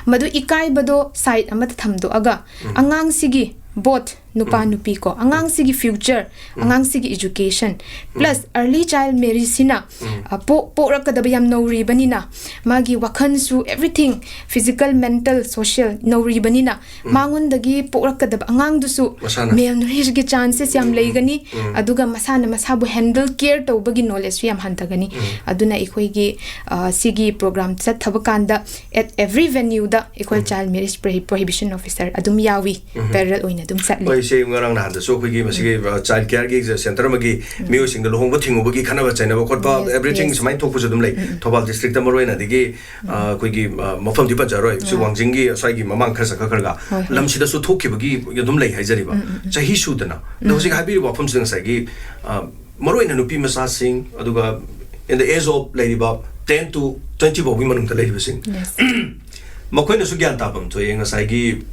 ꯃꯗꯨ ꯏꯀꯥꯏꯕꯗꯣ ꯁꯥꯏꯗ ꯑꯃꯗ ꯊꯝꯗꯣꯛꯑꯒ ꯑꯉꯥꯡꯁꯤꯒꯤ ꯕꯣꯠ ꯅꯨꯄꯥ ꯅꯨꯄꯤ ꯀꯣ, ꯑꯉꯥꯡꯁꯤꯒꯤ future, ꯑꯉꯥꯡꯁꯤꯒꯤ education, plus early child marriageꯁꯤꯅ, ꯑ, ꯄꯣꯛ-, ꯄꯣꯛꯂꯛꯀꯗꯕ ꯌꯥꯝ ꯅꯧꯔꯤꯕꯅꯤꯅ, ꯃꯥꯒꯤ ꯋꯥꯈꯜꯁꯨ, everything, physical, mental, social ꯅꯧꯔꯤꯕꯅꯤꯅ, ꯃꯉꯣꯟꯗꯒꯤ ꯄꯣꯛꯂꯛꯀꯗꯕ ꯑꯉꯥꯡꯗꯨꯁꯨ ꯃꯁꯥꯅ꯫ Malnourished ꯒꯤ chances ꯌꯥꯝ ꯂꯩꯒꯅꯤ꯫ ꯑꯗꯨꯒ ꯃꯁꯥꯅ ꯃꯁꯥꯕꯨ handle, care ꯇꯧꯕꯒꯤ knowledgeꯁꯨ ꯌꯥꯝ ꯍꯟꯊꯒꯅꯤ꯫ ꯑꯗꯨꯅ ꯑꯩꯈꯣꯏꯒꯤ, ꯑ, ꯁꯤꯒꯤ program ꯆꯠꯊꯕ ꯀꯥꯟꯗ at every venue ꯗ ꯑꯩꯈꯣꯏ child marriage prohi-, prohibition officer ꯑꯗꯨꯝ ꯌꯥꯎꯏ꯫ Parallel ꯑꯣꯏꯅ ꯑꯗꯨꯝ ꯆꯠꯂꯤ꯫ ꯍꯣꯏ, ꯏꯆꯦ, ꯉꯔꯥꯡ ꯅꯍꯥꯟꯗꯁꯨ ꯑꯩꯈꯣꯏꯒꯤ ꯃꯁꯤꯒꯤ, ꯑ, child care ꯒꯤ centre ꯑꯃꯒꯤ ꯃꯤꯑꯣꯏꯁꯤꯡꯗ ꯂꯨꯍꯣꯡꯕ ꯊꯤꯡꯉꯨꯕꯒꯤ ꯈꯠꯅꯕ ꯆꯩꯅꯕ ꯈꯣꯠꯄ, Yes, everything yes. ꯁꯨꯃꯥꯏꯅ ꯊꯣꯛꯄꯁꯨ ꯑꯗꯨꯝ ꯂꯩ꯫ ꯊꯧꯕꯥꯜ district ꯇ ꯃꯔꯨꯑꯣꯏꯅ, ꯑꯗꯒꯤ, ꯑ, ꯑꯩꯈꯣꯏꯒꯤ, ꯑ, ꯃꯐꯝꯗꯤ ꯄꯟꯖꯔꯣꯏ, ꯁꯤ ꯋꯥꯡꯖꯤꯡꯒꯤ ꯁ꯭ꯋꯥꯏꯒꯤ ꯃꯃꯥꯡ ꯈꯔ ꯆꯠꯈ꯭ꯔꯒ ꯍꯣꯏ, ꯍꯣꯏ꯫ ꯂꯝꯁꯤꯗꯁꯨ ꯊꯣꯛꯈꯤꯕꯒꯤ ꯑꯗꯨꯝ ꯂꯩ ꯍꯥꯏꯖꯔꯤꯕ꯫ ꯆꯍꯤ ꯁꯨꯗꯅ꯫ ꯑꯗꯣ ꯍꯧꯖꯤꯛ ꯍꯥꯏꯕꯤꯔꯤꯕ ꯋꯥꯐꯝꯁꯤꯗ ꯉꯁꯥꯏꯒꯤ, ꯑ, ꯃꯔꯨꯑꯣꯏꯅ ꯅꯨꯄꯤ ꯃꯆꯥꯁꯤꯡ, ꯑꯗꯨꯒ in the age of ꯂꯩꯔꯤꯕ ten to twenty ꯐꯥꯎꯒꯤ ꯃꯅꯨꯡꯗ ꯂꯩꯔꯤꯕꯁꯤꯡ, Yes. ꯃꯈꯣꯏꯅꯁꯨ ꯒ꯭ꯌꯥꯟ ꯇꯥꯐꯝ ꯊꯣꯛꯑꯦ꯫ ꯉꯁꯥꯏꯒꯤ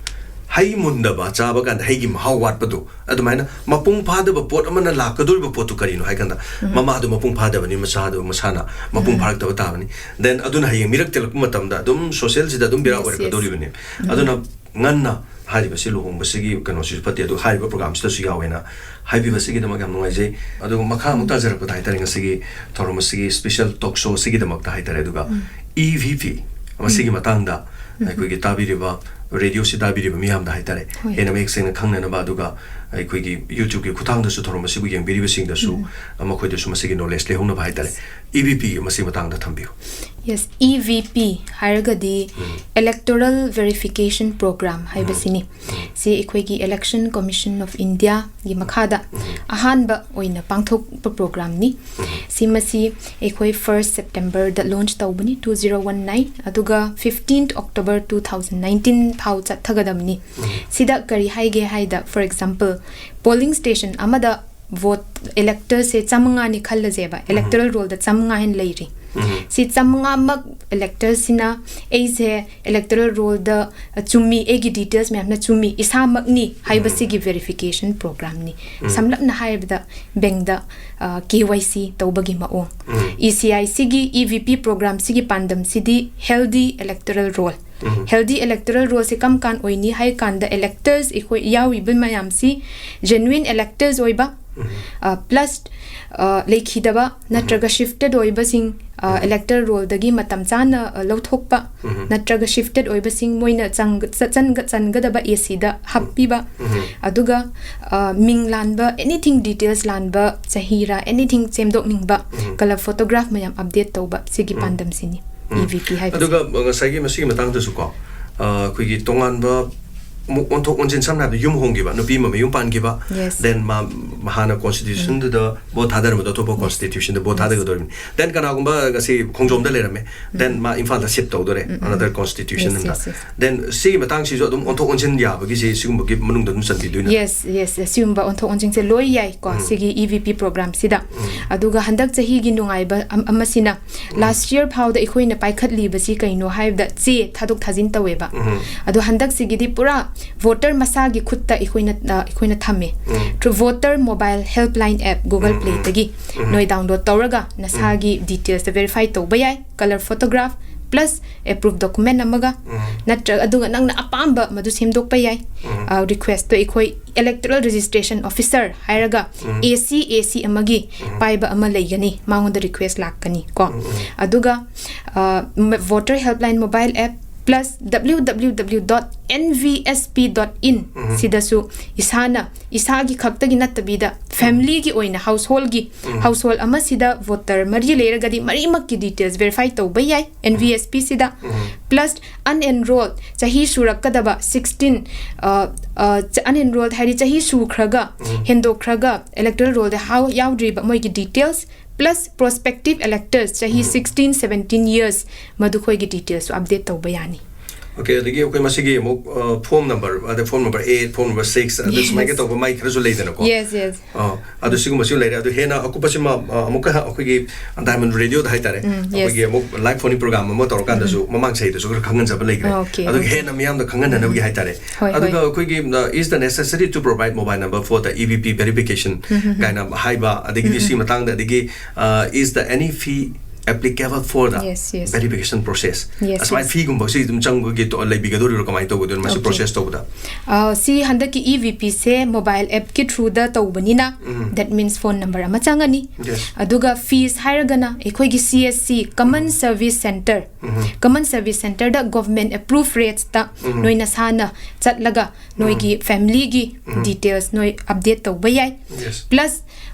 ꯍꯩ ꯃꯨꯟꯗꯕ ꯆꯥꯕ ꯀꯥꯟꯗ ꯍꯩꯒꯤ ꯃꯍꯥꯎ ꯋꯥꯠꯄꯗꯣ, ꯑꯗꯨꯃꯥꯏꯅ ꯃꯄꯨꯡ ꯐꯥꯗꯕ ꯄꯣꯠ ꯑꯃꯅ ꯂꯥꯛꯀꯗꯧꯔꯤꯕ ꯄꯣꯠꯇꯨ ꯀꯔꯤꯅꯣ ꯍꯥꯏ ꯀꯥꯟꯗ, ꯃꯃꯥꯗꯣ ꯃꯄꯨꯡ ꯐꯥꯗꯕꯅꯤ, ꯃꯆꯥꯗꯣ ꯃꯁꯥꯅ ꯃꯄꯨꯡ ꯐꯥꯔꯛꯇꯕ ꯇꯥꯕꯅꯤ꯫ Then ꯑꯗꯨꯅ ꯍꯌꯦꯡ ꯃꯤꯔꯛ ꯇꯤꯜꯂꯛꯄ ꯃꯇꯝꯗ ꯑꯗꯨꯝ socialꯁꯤꯗ ꯑꯗꯨꯝ ꯕꯦꯔꯥ Yes, yes. ꯑꯣꯏꯔꯛꯀꯗꯧꯔꯤꯕꯅꯤ꯫ ꯑꯗꯨꯅ ꯉꯟꯅ ꯍꯥꯏꯔꯤꯕꯁꯤ ꯂꯨꯍꯣꯡꯕꯁꯤꯒꯤ ꯀꯩꯅꯣꯁꯤꯁꯨ ꯐꯠꯇꯦ, ꯑꯗꯨ ꯍꯥꯏꯔꯤꯕ programꯁꯤꯗꯁꯨ ꯌꯥꯎꯋꯦꯅ ꯍꯥꯏꯕꯤꯕꯁꯤꯒꯤꯗꯃꯛ ꯌꯥꯝ ꯅꯨꯡꯉꯥꯏꯖꯩ꯫ ꯑꯗꯨꯒ ꯃꯈꯥ ꯑꯃꯨꯛ ꯇꯥꯖꯔꯛꯄꯗ ꯍꯥꯏꯇꯥꯔꯦ, ꯉꯁꯤꯒꯤ ꯊꯧꯔꯝ ꯑꯁꯤꯒꯤ special talk showꯁꯤꯒꯤꯗꯃꯛꯇ ꯍꯥꯏꯇꯥꯔꯦ, ꯑꯗꯨꯒ EVP ꯃꯁꯤꯒꯤ ꯃꯇꯥꯡꯗ ꯑꯩꯈꯣꯏꯒꯤ ꯇꯥꯕꯤꯔꯤꯕ, radioꯁꯤ ꯇꯥꯕꯤꯔꯤꯕ ꯃꯤꯌꯥꯝꯗ ꯍꯥꯏꯇꯥꯔꯦ, ꯍꯣꯏ꯫ ꯍꯦꯟꯅ ꯃꯌꯦꯛ ꯁꯦꯡꯅ ꯈꯪꯅꯅꯕ, ꯑꯗꯨꯒ ꯑꯩꯈꯣꯏꯒꯤ YouTubeꯀꯤ ꯈꯨꯠꯊꯥꯡꯗꯁꯨ ꯊꯧꯔꯝ ꯑꯁꯤꯕꯨ ꯌꯦꯡꯕꯤꯔꯤꯕꯁꯤꯡꯗꯁꯨ ꯃꯈꯣꯏꯗꯁꯨ ꯃꯁꯤꯒꯤ knowledge ꯂꯩꯍꯧꯅꯕ ꯍꯥꯏꯇꯥꯔꯦ, EVP ꯃꯁꯤꯒꯤ ꯃꯇꯥꯡꯗ ꯊꯝꯕꯤꯌꯨ꯫ Yes, EVP ꯍꯥꯏꯔꯒꯗꯤ Electoral Verification Program ꯍꯥꯏꯕꯁꯤꯅꯤ꯫ ꯁꯤ ꯑꯩꯈꯣꯏꯒꯤ Election Commission of Indiaꯒꯤ ꯃꯈꯥꯗ ꯑꯍꯥꯟꯕ ꯑꯣꯏꯅ ꯄꯥꯡꯊꯣꯛꯄ programꯅꯤ꯫ ꯁꯤ ꯃꯁꯤ ꯑꯩꯈꯣꯏ first Septemberꯗ launch ꯇꯧꯕꯅꯤ, two zero one nine, ꯑꯗꯨꯒ fifteenth October two thousand nineteen ꯐꯥꯎ ꯆꯠꯊꯒꯗꯕꯅꯤ꯫ ꯁꯤꯗ ꯀꯔꯤ ꯍꯥꯏꯒꯦ ꯍꯥꯏꯗ, for example, polling station ꯑꯃꯗ vote, electorꯁꯦ ꯆꯥꯝꯃꯉꯥꯅꯤ ꯈꯜꯂꯁꯦꯕ, electoral rollꯗ ꯆꯥꯝꯃꯉꯥ ꯍꯦꯟꯅ ꯂꯩꯔꯤ꯫ ꯁꯤ ꯆꯥꯝꯃꯉꯥꯃꯛ electorꯁꯤꯅ ꯑꯩꯁꯦ electoral rollꯗ ꯆꯨꯝꯃꯤ, ꯑꯩꯒꯤ details ꯃꯌꯥꯝꯅ ꯆꯨꯝꯃꯤ, ꯏꯁꯥꯃꯛꯅꯤ ꯍꯥꯏꯕꯁꯤꯒꯤ verification programꯅꯤ꯫ ꯁꯝꯂꯞꯅ ꯍꯥꯏꯔꯕꯗ, bankꯗ, ꯑ, KYC ꯇꯧꯕꯒꯤ ꯃꯑꯣꯡ꯫ ECIꯁꯤꯒꯤ, EVP programꯁꯤꯒꯤ ꯄꯥꯟꯗꯝꯁꯤꯗꯤ healthy electoral roll, ꯎꯝ꯫ Healthy electoral roll ꯁꯦ ꯀꯔꯝ ꯀꯥꯟ ꯑꯣꯏꯅꯤ ꯍꯥꯏ ꯀꯥꯟꯗ, electors ꯑꯩꯈꯣꯏ ꯌꯥꯎꯔꯤꯕ ꯃꯌꯥꯝꯁꯤ genuine electors ꯑꯣꯏꯕ, ꯎꯝ꯫ ꯑ, plus, ꯑ, ꯂꯩꯈꯤꯗꯕ ꯅꯠꯇ꯭ꯔꯒ ꯎꯝ꯫ Shifted ꯑꯣꯏꯕꯁꯤꯡ, ꯑ, ꯎꯝ꯫ Electoral roll ꯗꯒꯤ ꯃꯇꯝ ꯆꯥꯅ, ꯑ, ꯂꯧꯊꯣꯛꯄ, ꯎꯝ꯫ ꯅꯠꯇ꯭ꯔꯒ shifted ꯑꯣꯏꯕꯁꯤꯡ ꯃꯣꯏꯅ ꯆꯪ-, ꯆ-, ꯆꯟꯒ-, ꯆꯟꯒꯗꯕ A C ꯗ ꯍꯥꯞꯄꯤꯕ, ꯎꯝ꯫ ꯑꯗꯨꯒ, ꯑ, ꯃꯤꯡ ꯂꯥꯟꯕ, anything details ꯂꯥꯟꯕ, ꯆꯍꯤꯔꯥ, anything ꯁꯦꯝꯗꯣꯛꯅꯤꯡꯕ, ꯎꯝ꯫ Color photograph ꯃꯌꯥꯝ update ꯇꯧꯕ, ꯁꯤꯒꯤ ꯎꯝ꯫ ꯄꯥꯟꯗꯝꯁꯤꯅꯤ꯫ ꯎꯝ꯫ E V P ꯍꯥꯏꯕꯁꯦ꯫ ꯑꯗꯨꯒ, ꯑ, ꯉꯁꯥꯏꯒꯤ ꯃꯁꯤꯒꯤ ꯃꯇꯥꯡꯗꯁꯨꯀꯣ, ꯑ, ꯑꯩꯈꯣꯏꯒꯤ ꯇꯣꯉꯥꯟꯕ ꯑꯃꯨꯛ ꯑꯣꯟꯊꯣꯛ ꯑꯣꯟꯁꯤꯟ, ꯁꯝꯅ ꯍꯥꯏꯔꯕꯗ ꯌꯨꯝ ꯍꯣꯡꯈꯤꯕ, ꯅꯨꯄꯤ ꯑꯃ ꯃꯌꯨꯝ ꯄꯥꯟꯈꯤꯕ, Yes. then ꯃꯥ ꯍꯥꯟꯅ constitution ꯗꯨꯗ vote ꯊꯥꯗꯔꯝꯕꯗꯣ ꯑꯇꯣꯞꯄ Yes. Constitution ꯗ vote Yes. ꯊꯥꯗꯒꯗꯧꯔꯤꯕꯅꯤ꯫ Then ꯀꯅꯥꯒꯨꯝꯕ ꯉꯁꯤ ꯈꯣꯡꯖꯣꯝꯗ ꯂꯩꯔꯝꯃꯦ, then ꯎꯝ꯫ ꯃꯥ ꯏꯝꯐꯥꯜꯗ shift ꯇꯧꯗꯣꯔꯦ, ꯎꯝ, ꯎꯝ꯫ Another constitution Yes, ꯑꯃꯗ꯫ Yes, yes. Then ꯁꯤꯒꯤ ꯃꯇꯥꯡꯁꯤꯁꯨ ꯑꯗꯨꯝ ꯑꯣꯟꯊꯣꯛ ꯑꯣꯟꯁꯤꯟ ꯌꯥꯕꯒꯤꯁꯤ ꯁꯤꯒꯨꯝꯕꯒꯤ ꯃꯅꯨꯡꯗ ꯑꯗꯨꯝ ꯆꯟꯕꯤꯗꯣꯏꯅ? Yes, yes, yes. ꯁꯤꯒꯨꯝꯕ ꯑꯣꯟꯊꯣꯛ ꯑꯣꯟꯁꯤꯟꯁꯦ ꯂꯣꯏ ꯌꯥꯏꯀꯣ, ꯎꯝ꯫ ꯁꯤꯒꯤ E V P program ꯁꯤꯗ꯫ ꯎꯝ꯫ ꯑꯗꯨꯒ ꯍꯟꯗꯛ ꯆꯍꯤꯒꯤ ꯅꯨꯡꯉꯥꯏꯕ ꯑꯝ-, ꯑꯃꯁꯤꯅ ꯎꯝ꯫ Last year ꯐꯥꯎꯗ ꯑꯩꯈꯣꯏꯅ ꯄꯥꯏꯈꯠꯂꯤꯕꯁꯤ ꯀꯩꯅꯣ ꯍꯥꯏꯕꯗ ꯆꯦ ꯊꯥꯗꯣꯛ ꯊꯥꯖꯤꯟ ꯇꯧꯋꯦꯕ꯫ ꯎꯝ꯫ ꯑꯗꯣ ꯍꯟꯗꯛꯁꯤꯒꯤꯗꯤ ꯄꯨꯔꯥ voter ꯃꯁꯥꯒꯤ ꯈꯨꯠꯇ ꯑꯩꯈꯣꯏꯅ, ꯑ, ꯑꯩꯈꯣꯏꯅ ꯊꯝꯃꯦ꯫ ꯎꯝ꯫ Through Voter Mobile Helpline App Google ꯎꯝ, ꯎꯝ꯫ Play ꯗꯒꯤ ꯎꯝ꯫ ꯅꯣꯏ download ꯇꯧꯔꯒ ꯅꯁꯥꯒꯤ ꯎꯝ꯫ Details ꯇ verify ꯇꯧꯕ ꯌꯥꯏ꯫ Color photograph plus approved document ꯑꯃꯒ ꯎꯝ꯫ ꯅꯠꯇ꯭ꯔꯒ ꯑꯗꯨꯒ ꯅꯪꯅ ꯑꯄꯥꯝꯕ ꯃꯗꯨ ꯁꯦꯝꯗꯣꯛꯄ ꯌꯥꯏ꯫ ꯎꯝ꯫ ꯑ, request ꯇꯣ ꯑꯩꯈꯣꯏ Electoral Registration Officer ꯍꯥꯏꯔꯒ ꯎꯝ꯫ A C, A C ꯑꯃꯒꯤ ꯎꯝ꯫ ꯄꯥꯏꯕ ꯑꯃ ꯂꯩꯒꯅꯤ, ꯃꯉꯣꯟꯗ request ꯂꯥꯛꯀꯅꯤ ꯀꯣ꯫ ꯎꯝ, ꯎꯝ꯫ ꯑꯗꯨꯒ, ꯑ, ꯃ-, Voter Helpline Mobile App plus W W W dot N V S P dot in ꯎꯝ꯫ ꯁꯤꯗꯁꯨ ꯏꯁꯥꯅ, ꯏꯁꯥꯒꯤ ꯈꯛꯇꯒꯤ ꯅꯠꯇꯕꯤꯗ family ꯒꯤ ꯑꯣꯏꯅ household ꯒꯤ, ꯎꯝ꯫ Household ꯑꯃꯁꯤꯗ voter ꯃꯔꯤ ꯂꯩꯔꯒꯗꯤ ꯃꯔꯤꯃꯛꯀꯤ details verify ꯇꯧꯕ ꯌꯥꯏ N V S P ꯁꯤꯗ꯫ ꯎꯝ꯫ Plus unenrolled, ꯆꯍꯤ ꯁꯨꯔꯛꯀꯗꯕ sixteen, ꯑ, ꯑ, ꯆ-, unenrolled ꯍꯥꯏꯗꯤ ꯆꯍꯤ ꯁꯨꯈ꯭ꯔꯒ, ꯎꯝ꯫ ꯍꯦꯟꯗꯣꯛꯈ꯭ꯔꯒ electoral roll ꯗ ꯍꯥꯎ-, ꯌꯥꯎꯗ꯭ꯔꯤꯕ ꯃꯣꯏꯒꯤ details, plus prospective electors, ꯆꯍꯤ ꯎꯝ꯫ Sixteen, seventeen years, ꯃꯗꯨꯈꯣꯏꯒꯤ details ꯁꯨ update ꯇꯧꯕ ꯌꯥꯅꯤ꯫ Okay, ꯑꯗꯒꯤ ꯑꯩꯈꯣꯏ ꯃꯁꯤꯒꯤ ꯑꯃꯨꯛ, ꯑ, form number, ꯑꯗ form number eight, form number six, ꯑꯗ ꯁꯨꯃꯥꯏꯅ Yes. ꯇꯧꯕ ꯃꯥꯏ ꯈꯔꯁꯨ ꯂꯩꯗꯅꯀꯣ꯫ Yes, yes. ꯑ, ꯑꯗꯨ ꯁꯤꯒꯨꯝꯕꯁꯨ ꯂꯩꯔꯦ꯫ ꯑꯗꯨ ꯍꯦꯟꯅ ꯑꯀꯨꯞꯄꯁꯤꯃ, ꯑ, ꯑꯃꯨꯛꯀ ꯑꯩꯈꯣꯏꯒꯤ Diamond Radio ꯗ ꯍꯥꯏꯇꯥꯔꯦ, ꯎꯝ, yes. ꯑꯩꯈꯣꯏꯒꯤ ꯑꯃꯨꯛ live phone in program ꯑꯃ ꯇꯧꯔꯀꯥꯟꯗꯁꯨ ꯎꯝ꯫ ꯃꯃꯥꯡ ꯆꯍꯤꯗꯁꯨ ꯈꯔ ꯈꯪꯍꯟꯖꯕ ꯂꯩꯈ꯭ꯔꯦ꯫ Okay, ꯑꯗꯨꯒ okay. ꯍꯦꯟꯅ ꯃꯤꯌꯥꯝꯗ ꯈꯪꯍꯟꯅꯅꯕꯒꯤ ꯎꯝ꯫ ꯍꯥꯏꯇꯥꯔꯦ꯫ ꯍꯣꯏ, ꯑꯗꯨꯒ ꯍꯣꯏ꯫ ꯑꯩꯈꯣꯏꯒꯤ, ꯑ, is the necessary to provide mobile number for the E V P verification ꯎꯝ, ꯎꯝ, ꯎꯝ꯫ ꯀꯥꯏꯅ ꯍꯥꯏꯕ, ꯑꯗꯒꯤꯗꯤ ꯎꯝ, ꯁꯤ ꯎꯝ꯫ ꯃꯇꯥꯡꯗ, ꯑꯗꯒꯤ, ꯑ, is the any fee Applicable for the Yes, yes. verification process. Yes, ꯑꯁꯨꯃꯥꯏꯅ yes. ꯐꯤꯒꯨꯝꯕꯁꯤ ꯑꯗꯨꯝ ꯆꯪꯕꯒꯤ ꯇꯣ- ꯂꯩꯕꯤꯒꯗꯣꯔꯤꯕ꯭ꯔꯣ, ꯀꯃꯥꯏꯅ ꯇꯧꯒꯗꯣꯏꯅꯣ ꯃꯁꯤ Okay. ꯄ꯭ꯔꯣꯁꯦꯁ ꯇꯧꯕꯗ? ꯑ, ꯁꯤ ꯍꯟꯗꯛꯀꯤ ꯏ ꯚꯤ ꯄꯤꯁꯦ ꯃꯣꯕꯥꯏꯜ ꯑꯦꯞꯀꯤ ꯊ꯭ꯔꯨꯗ ꯇꯧꯕꯅꯤꯅ ꯎꯝ. that means phone number ꯑꯃ ꯆꯪꯉꯅꯤ. Yes. ꯑꯗꯨꯒ ꯐꯤꯁ ꯍꯥꯏꯔꯒꯅ ꯑꯩꯈꯣꯏꯒꯤ ꯁꯤ ꯑꯦꯁ ꯁꯤ ꯀꯃꯟ ꯁꯔꯚꯤꯁ ꯁꯦꯟꯇꯔ ꯎꯝ. ꯀꯃꯟ ꯁꯔꯚꯤꯁ ꯁꯦꯟꯇꯔꯗ ꯒꯣꯚꯔꯟꯃꯦꯟ ꯑꯦꯄ꯭ꯔꯨꯞ ꯔꯦꯠꯁꯇ ꯎꯝ. ꯅꯣꯏ ꯅꯁꯥꯅ ꯆꯠꯂꯒ ꯅꯣꯏꯒꯤ ꯐꯦꯃꯤꯂꯤꯒꯤ ꯎꯝ. ꯗꯤꯇꯦꯜꯁ ꯅꯣꯏ ꯑꯞꯗꯦꯠ ꯇꯧꯕ ꯌꯥꯏ. Yes. ꯄ꯭ꯂꯁ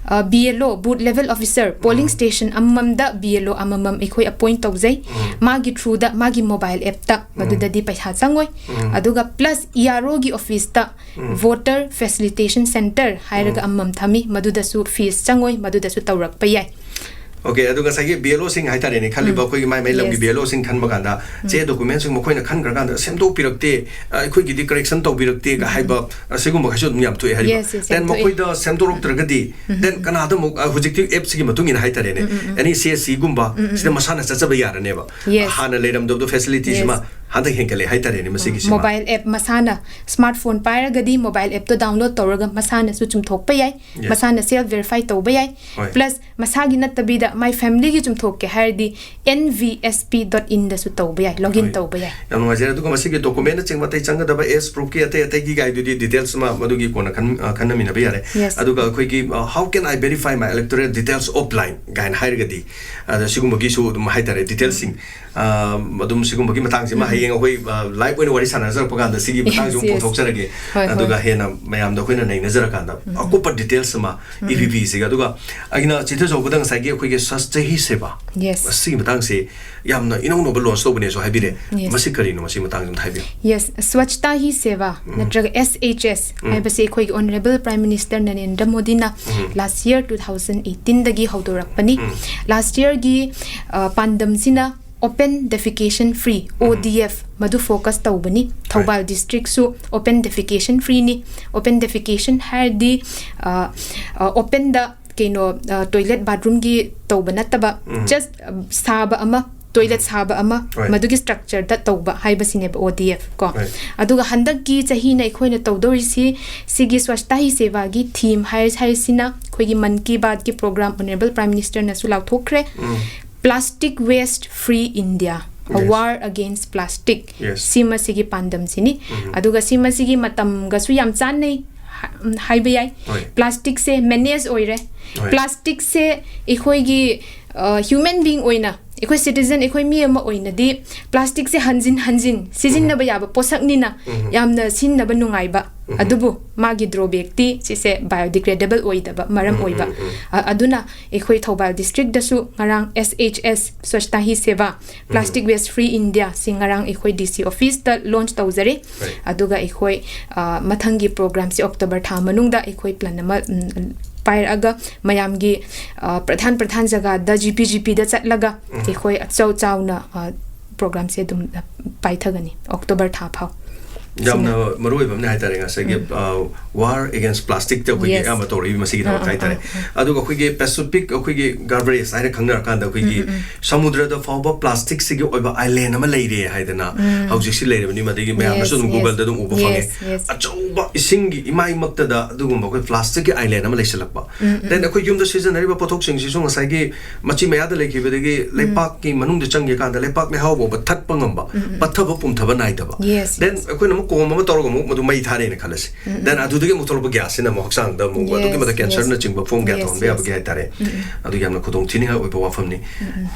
ꯕꯤ ꯑꯦꯜ ꯑꯣ ꯕꯨꯠ ꯂꯦꯚꯦꯜ ꯑꯣꯐꯤꯁꯔ ꯄꯣꯂꯤꯡ ꯎꯝ. ꯁ꯭ꯇꯦꯁꯟ ꯑꯃꯃꯝꯗ ꯕꯤ ꯑꯦꯜ ꯑꯣ ꯑꯃꯃꯝ ꯑꯩꯈꯣꯏ ꯑꯄꯣꯏꯟ ꯇꯧꯖꯩ. ꯎꯝ. ꯃꯥꯒꯤ ꯊ꯭ꯔꯨꯗ ꯃꯥꯒꯤ ꯃꯣꯕꯥꯏꯜ ꯑꯦꯞꯇ ꯃꯗꯨꯗꯗꯤ ꯄꯩꯁꯥ ꯆꯪꯉꯣꯏ. ꯎꯝ. ꯑꯗꯨꯒ ꯄ꯭ꯂꯁ ꯏ ꯑꯥꯔ ꯑꯣꯒꯤ ꯑꯣꯐꯤꯁꯇ ꯎꯝ. ꯚꯣꯇꯔ ꯐꯦꯁꯤꯂꯤꯇꯦꯁꯟ ꯁꯦꯟꯇꯔ ꯍꯥꯏꯔꯒ ꯎꯝ. ꯑꯃꯃꯝ ꯊꯝꯃꯤ, ꯃꯗꯨꯗꯁꯨ ꯐꯤꯁ ꯆꯪꯉꯣꯏ, ꯃꯗꯨꯗꯁꯨ ꯇꯧꯔꯛꯄ ꯌꯥꯏ. ꯑꯣꯀꯦ, ꯑꯗꯨꯒ ꯉꯁꯥꯏꯒꯤ ꯕꯤ ꯑꯦꯜ ꯑꯣꯁꯤꯡ ꯍꯥꯏꯇꯥꯔꯦꯅꯦ, ꯈꯜꯂꯤꯕ ꯎꯝ. ꯑꯩꯈꯣꯏꯒꯤ ꯃꯥꯏ ꯃꯥꯏ ꯂꯝꯒꯤ Yes. ꯕꯤ ꯑꯦꯜ ꯑꯣꯁꯤꯡ ꯈꯟꯕ ꯀꯥꯟꯗ ꯆꯦ ꯗꯣꯀꯨꯃꯦꯟꯁꯤꯡ ꯃꯈꯣꯏꯅ ꯈꯟꯈ꯭ꯔꯀꯥꯟꯗ ꯁꯦꯝꯗꯣꯛꯄꯤꯔꯛꯇꯦ, ꯑ, ꯑꯩꯈꯣꯏꯒꯤꯗꯤ ꯀꯔꯦꯛꯁꯟ ꯇꯧꯕꯤꯔꯛꯇꯦꯒ ꯍꯥꯏꯕ, ꯑ, ꯁꯤꯒꯨꯝꯕ ꯀꯩꯁꯨ ꯑꯗꯨꯝ ꯌꯥꯝ ꯊꯣꯛꯑꯦ ꯍꯥꯏꯔꯤꯕ. Yes, yes, ꯗꯦꯟ ꯌꯥꯝ ꯊꯣꯛꯑꯦ. ꯃꯈꯣꯏꯗ ꯁꯦꯝꯗꯣꯔꯛꯇ꯭ꯔꯒꯗꯤ ꯗꯦꯟ ꯀꯅꯥꯗ ꯑꯃꯨꯛ, ꯑ, ꯍꯧꯖꯤꯛꯇꯤ ꯑꯦꯞꯁꯤꯒꯤ ꯃꯇꯨꯡ ꯏꯟꯅ ꯍꯥꯏꯇꯥꯔꯦꯅꯦ, ꯑꯦꯅꯤ ꯁꯤ ꯑꯦꯁ ꯁꯤꯒꯨꯝꯕ ꯁꯤꯗ ꯃꯁꯥꯅ ꯆꯠꯆꯕ ꯌꯥꯔꯅꯦꯕ. Yes. ꯍꯥꯟꯅ ꯂꯩꯔꯝꯗꯕꯗꯣ ꯐꯦꯁꯤꯂꯤꯇꯤꯁꯤꯃ Yes. ꯍꯟꯗꯛ ꯍꯦꯟꯒꯠꯂꯦ ꯍꯥꯏꯇꯥꯔꯦꯅꯦ ꯃꯁꯤꯒꯤꯁꯤꯃ. ꯃꯣꯕꯥꯏꯜ ꯑꯦꯞ ꯃꯁꯥꯅ ꯁ꯭ꯃꯥꯔꯠ ꯐꯣꯟ ꯄꯥꯏꯔꯒꯗꯤ ꯃꯣꯕꯥꯏꯜ ꯑꯦꯞꯇꯣ ꯗꯥꯎꯟꯂꯣꯗ ꯇꯧꯔꯒ ꯃꯁꯥꯅꯁꯨ ꯆꯨꯝꯊꯣꯛꯄ ꯌꯥꯏ, Yes. ꯃꯁꯥꯅ ꯁꯦꯜꯐ ꯚꯦꯔꯤꯐꯥꯏ ꯇꯧꯕ ꯌꯥꯏ. ꯍꯣꯏ. ꯄ꯭ꯂꯁ ꯃꯁꯥꯒꯤ ꯅꯠꯇꯕꯤꯗ ꯃꯥꯏ ꯐꯦꯃꯤꯂꯤꯒꯤ ꯆꯨꯝꯊꯣꯛꯀꯦ ꯍꯥꯏꯔꯗꯤ N V S P dot ꯏꯟꯗꯁꯨ ꯇꯧꯕ ꯌꯥꯏ, ꯂꯣꯒ ꯏꯟ ꯍꯣꯏ. ꯇꯧꯕ ꯌꯥꯏ. ꯌꯥꯝ ꯅꯨꯡꯉꯥꯏꯖꯔꯦ꯫ ꯑꯗꯨꯒ ꯃꯁꯤꯒꯤ ꯗꯣꯀꯨꯃꯦꯟꯅꯆꯤꯡꯕ ꯑꯇꯩ ꯆꯪꯒꯗꯕ, ꯑꯦꯖ ꯄ꯭ꯔꯨꯐꯀꯤ ꯑꯇꯩ ꯑꯇꯩꯒꯤ ꯒꯥꯏꯗꯨꯗꯤ ꯗꯤꯇꯦꯜꯁ ꯑꯃ ꯃꯗꯨꯒꯤ ꯀꯣꯟꯅ ꯈꯟ-, ꯑ, ꯈꯟꯅꯃꯤꯟꯅꯕ ꯌꯥꯔꯦ꯫ Yes. ꯑꯗꯨꯒ ꯑꯩꯈꯣꯏꯒꯤ, ꯑ, "How can I verify my electoral details offline?" ꯀꯥꯏꯅ ꯍꯥꯏꯔꯒꯗꯤ, ꯑꯗ ꯁꯤꯒꯨꯝꯕꯒꯤꯁꯨ ꯑꯗꯨꯝ ꯍꯥꯏꯇꯥꯔꯦ, ꯗꯤꯇꯦꯜꯁꯤꯡ, ꯑ, ꯑꯗꯨꯝ ꯁꯤꯒꯨꯝꯕꯒꯤ ꯃꯇꯥꯡꯁꯤꯃ ꯍꯌꯦꯡ ꯑꯩꯈꯣꯏ, ꯑ, ꯂꯥꯏꯚ ꯑꯣꯏꯅ ꯋꯥꯔꯤ ꯁꯥꯟꯅꯖꯔꯛꯄ ꯀꯥꯟꯗ ꯁꯤꯒꯤ Yes, ꯃꯇꯥꯡꯁꯤ ꯑꯃꯨꯛ yes. ꯄꯨꯊꯣꯛꯆꯔꯒꯦ꯫ ꯍꯣꯏ, ꯍꯣꯏ. ꯑꯗꯨꯒ ꯍꯦꯟꯅ ꯃꯌꯥꯝꯗ ꯑꯩꯈꯣꯏꯅ ꯅꯩꯅꯖꯔꯀꯥꯟꯗ ꯑꯀꯨꯞꯄ ꯗꯤꯇꯦꯜꯁ ꯑꯃ ꯏ ꯚꯤ ꯄꯤꯁꯤꯒ꯫ ꯑꯗꯨꯒ ꯑꯩꯅ ꯆꯤꯊꯖꯍꯧꯕꯗ ꯉꯁꯥꯏꯒꯤ ꯑꯩꯈꯣꯏꯒꯤ ꯁ꯭ꯋꯁꯇ ꯍꯤ ꯁꯦꯕꯥ, Yes. ꯃꯁꯤꯒꯤ ꯃꯇꯥꯡꯁꯦ ꯌꯥꯝꯅ ꯏꯅꯧ ꯅꯧꯕ ꯂꯣꯟꯁ ꯇꯧꯕꯅꯦꯁꯨ ꯍꯥꯏꯕꯤꯔꯦ꯫ Yes. ꯃꯁꯤ ꯀꯔꯤꯅꯣ? ꯃꯁꯤꯒꯤ ꯃꯇꯥꯡꯁꯦ ꯑꯝꯇ ꯍꯥꯏꯕꯤꯌꯨ꯫ ꯌꯦꯁ, ꯁ꯭ꯋꯆꯇꯥ ꯍꯤ ꯁꯦꯕꯥ ꯅꯠꯇ꯭ꯔꯒ ꯑꯦꯁ ꯑꯩꯆ ꯑꯦꯁ ꯍꯥꯏꯕꯁꯤ ꯑꯩꯈꯣꯏꯒꯤ ꯑꯣꯅꯔꯦꯕꯜ ꯄ꯭ꯔꯥꯏꯝ ꯃꯤꯅꯤꯁꯇꯔ ꯅꯔꯦꯟꯗ꯭ꯔ ꯃꯣꯗꯤꯅ ꯂꯥꯁ ꯌꯔ ꯇꯨ ꯊꯥꯎꯖꯟ ꯑꯩꯠꯇꯤꯟꯗꯒꯤ ꯍꯧꯗꯣꯔꯛꯄꯅꯤ꯫ ꯂꯥꯁ ꯌꯔꯒꯤ ꯄꯥꯟꯗꯝꯁꯤꯅ ꯑꯣꯄꯦꯟ ꯗꯦꯐꯤꯀꯦꯁꯟ ꯐ꯭ꯔꯤ, ꯑꯣ ꯗꯤ ꯑꯦꯐ, ꯃꯗꯨ ꯐꯣꯀꯁ ꯇꯧꯕꯅꯤ꯫ ꯊꯧꯕꯥꯜ ꯗꯤꯁꯇ꯭ꯔꯤꯛꯁꯨ ꯑꯣꯄꯦꯟ ꯗꯦꯐꯤꯀꯦꯁꯟ ꯐ꯭ꯔꯤꯅꯤ꯫ ꯑꯣꯄꯦꯟ ꯗꯦꯐꯤꯀꯦꯁꯟ ꯍꯥꯏꯔꯗꯤ ꯑꯣꯄꯦꯟꯗ ꯀꯩꯅꯣ, ꯇꯣꯏꯂꯦꯠ ꯕꯥꯠꯔꯨꯝꯒꯤ ꯇꯧꯕ ꯅꯠꯇꯕ, ꯖꯁ ꯁꯥꯕ ꯑꯃ, ꯇꯣꯏꯂꯦꯠ ꯁꯥꯕ ꯑꯃ, ꯍꯣꯏ. ꯃꯗꯨꯒꯤ ꯁ꯭ꯇ꯭ꯔꯛꯆꯔꯗ ꯇꯧꯕ ꯍꯥꯏꯕꯁꯤꯅꯦꯕ ꯑꯣ ꯗꯤ ꯑꯦꯐ ꯀꯣ꯫ ꯍꯣꯏ. ꯑꯗꯨꯒ ꯍꯟꯗꯛꯀꯤ ꯆꯍꯤꯅ ꯑꯩꯈꯣꯏꯅ ꯇꯧꯗꯧꯔꯤꯁꯤ, ꯁꯤꯒꯤ ꯁ꯭ꯋꯁꯇꯥ ꯍꯤ ꯁꯦꯕꯥꯒꯤ ꯊꯤꯝ ꯍꯥꯏ-, ꯍꯥꯏꯁꯤꯅ ꯑꯩꯈꯣꯏꯒꯤ ꯃꯟ ꯀꯤ ꯕꯥꯠꯀꯤ ꯄ꯭ꯔꯣꯒ꯭ꯔꯥꯝ ꯑꯣꯅꯔꯦꯕꯜ ꯄ꯭ꯔꯥꯏꯝ ꯃꯤꯅꯤꯁꯇꯔꯅꯁꯨ ꯂꯥꯎꯊꯣꯛꯈ꯭ꯔꯦ꯫ Plastic Waste Free India, a Yes. War Against Plastic, Yes. ꯁꯤꯃꯁꯤꯒꯤ ꯄꯥꯟꯗꯝꯁꯤꯅꯤ꯫ ꯑꯗꯨꯒ ꯁꯤꯃꯁꯤꯒꯤ ꯃꯇꯝꯒꯁꯨ ꯌꯥꯝ ꯆꯥꯟꯅꯩ ꯍꯥ- ꯎꯝ, ꯍꯥꯏꯕ ꯌꯥꯏ꯫ ꯍꯣꯏ꯫ ꯄ꯭ꯂꯥꯁꯇꯤꯛꯁꯦ ꯃꯦꯅꯦꯖ ꯑꯣꯏꯔꯦ꯫ ꯍꯣꯏ꯫ ꯄ꯭ꯂꯥꯁꯇꯤꯛꯁꯦ ꯑꯩꯈꯣꯏꯒꯤ ꯍ꯭ꯌꯨꯃꯦꯟ ꯕꯤꯡ ꯑꯣꯏꯅ, ꯑꯩꯈꯣꯏ ꯁꯤꯇꯤꯖꯟ, ꯑꯩꯈꯣꯏ ꯃꯤ ꯑꯃ ꯑꯣꯏꯅꯗꯤ ꯄ꯭ꯂꯥꯁꯇꯤꯛꯁꯦ ꯍꯟꯖꯤꯟ ꯍꯟꯖꯤꯟ ꯁꯤꯖꯤꯟꯅꯕ ꯌꯥꯕ ꯄꯣꯠꯁꯛꯅꯤꯅ ꯌꯥꯝꯅ ꯁꯤꯖꯤꯟꯅꯕ ꯅꯨꯡꯉꯥꯏꯕ꯫ ꯑꯗꯨꯕꯨ ꯃꯥꯒꯤ ꯗ꯭ꯔꯣꯕꯦꯛꯇꯤ ꯁꯤꯁꯦ ꯕꯥꯏꯑꯣꯗꯤꯒ꯭ꯔꯦꯗꯦꯕꯜ ꯑꯣꯏꯗꯕ ꯃꯔꯝ ꯑꯣꯏꯕ꯫ ꯑ- ꯑꯗꯨꯅ ꯑꯩꯈꯣꯏ ꯊꯧꯕꯥꯜ ꯗꯤꯁꯇ꯭ꯔꯤꯛꯇꯁꯨ ꯉꯔꯥꯡ S H S, Swachhata Hi Seva, Plastic Waste Free India ꯁꯤ ꯉꯔꯥꯡ ꯑꯩꯈꯣꯏ D C office ꯇ launch ꯇꯧꯖꯔꯦ꯫ Right. ꯑꯗꯨꯒ ꯑꯩꯈꯣꯏ, ꯑ, ꯃꯊꯪꯒꯤ ꯄ꯭ꯔꯣꯒ꯭ꯔꯥꯝꯁꯤ October ꯊꯥ ꯃꯅꯨꯡꯗ ꯑꯩꯈꯣꯏ plan ꯑꯃ, ꯎꯝ, ꯄꯥꯏꯔꯛꯑꯒ ꯃꯌꯥꯝꯒꯤ, ꯑ, ꯄ꯭ꯔꯙꯥꯟ ꯄ꯭ꯔꯙꯥꯟ ꯖꯒꯥꯗ, G P G P ꯗ ꯆꯠꯂꯒ ꯑꯩꯈꯣꯏ ꯑꯆꯧ ꯆꯥꯎꯅ, ꯑ, ꯄ꯭ꯔꯣꯒ꯭ꯔꯥꯝꯁꯦ ꯑꯗꯨꯝ, ꯑ, ꯄꯥꯏꯊꯒꯅꯤ October ꯊꯥ ꯐꯥꯎ꯫ ꯌꯥꯝꯅ ꯃꯔꯨ ꯑꯣꯏꯕ ꯑꯃꯅꯦ ꯍꯥꯏꯇꯥꯔꯦ, ꯉꯁꯥꯏꯒꯤ, ꯑ, War Against Plastic ꯇ ꯑꯩꯈꯣꯏꯒꯤ Yes. ꯑꯌꯥꯝꯕ ꯇꯧꯔꯛꯏ ꯃꯁꯤꯒꯤꯗꯃꯛꯇ ꯑꯥ, ꯍꯥꯏꯇꯥꯔꯦ꯫ ꯑꯥ, ꯑꯗꯨꯒ ꯑꯩꯈꯣꯏꯒꯤ Pacific, ꯑꯩꯈꯣꯏꯒꯤ garbage ꯍꯥꯏꯅ ꯈꯪꯅꯔꯀꯥꯟꯗ ꯑꯩꯈꯣꯏꯒꯤ ꯁꯃꯨꯗ꯭ꯔꯗ ꯐꯥꯎꯕ ꯄ꯭ꯂꯥꯁꯇꯤꯛꯁꯤꯒꯤ ꯑꯣꯏꯕ island ꯑꯃ ꯂꯩꯔꯦ ꯍꯥꯏꯗꯅ ꯍꯧꯖꯤꯛꯁꯤ ꯂꯩꯔꯕꯅꯤ, ꯃꯗꯒꯤ ꯃꯌꯥꯝꯅꯁꯨ Yes, ꯑꯗꯨꯝ yes. Google ꯗ ꯑꯗꯨꯝ ꯎꯕ ꯐꯪꯉꯦ꯫ Yes, yes. ꯑꯆꯧꯕ ꯏꯁꯤꯡꯒꯤ ꯏꯃꯥꯏꯃꯛꯇꯗ ꯑꯗꯨꯒꯨꯝꯕ ꯑꯩꯈꯣꯏ ꯄ꯭ꯂꯥꯁꯇꯤꯛꯀꯤ island ꯑꯃ ꯂꯩꯁꯜꯂꯛꯄ꯫ Then ꯑꯩꯈꯣꯏ ꯌꯨꯝꯗ ꯁꯤꯖꯤꯟꯅꯔꯤꯕ ꯄꯣꯠꯊꯣꯛꯁꯤꯡꯁꯤꯁꯨ ꯉꯁꯥꯏꯒꯤ ꯃꯆꯤ ꯃꯌꯥꯗ ꯂꯩꯈꯤꯕꯗꯒꯤ ꯂꯩꯄꯥꯛꯀꯤ ꯃꯅꯨꯡꯗ ꯆꯪꯒꯦꯀꯥꯟꯗ ꯂꯩꯄꯥꯛ ꯂꯩꯍꯥꯎ ꯐꯥꯎꯕ ꯊꯠꯄ ꯉꯝꯕ, ꯄꯠꯊꯕ ꯄꯨꯝꯊꯕ ꯅꯥꯏꯗꯕ꯫ Yes, Then yes. ꯑꯩꯈꯣꯏꯅ ꯑꯃꯨꯛ ꯀꯣꯝ ꯑꯃ ꯇꯧꯔꯒ ꯑꯃꯨꯛ ꯃꯗꯨ ꯃꯩ ꯊꯥꯔꯦꯅ ꯈꯜꯂꯁꯤ꯫ Then ꯑꯗꯨꯗꯒꯤ ꯑꯃꯨꯛ ꯊꯣꯛꯂꯛꯄ gas ꯁꯤꯅ ꯑꯃꯨꯛ ꯍꯛꯆꯥꯡꯗ ꯑꯃꯨꯛ ꯑꯗꯨꯛꯀꯤ Yes, ꯃꯇꯤꯛ cancer yes. ꯅꯆꯤꯡꯕ form ꯀꯌꯥ Yes, ꯊꯣꯛꯍꯟꯕ yes. ꯌꯥꯕꯒꯦ ꯍꯥꯏꯇꯥꯔꯦ꯫ ꯑꯗꯨ ꯌꯥꯝꯅ ꯈꯨꯗꯣꯡ ꯊꯤꯅꯤꯡꯉꯥꯏ ꯑꯣꯏꯕ ꯋꯥꯐꯝꯅꯤ꯫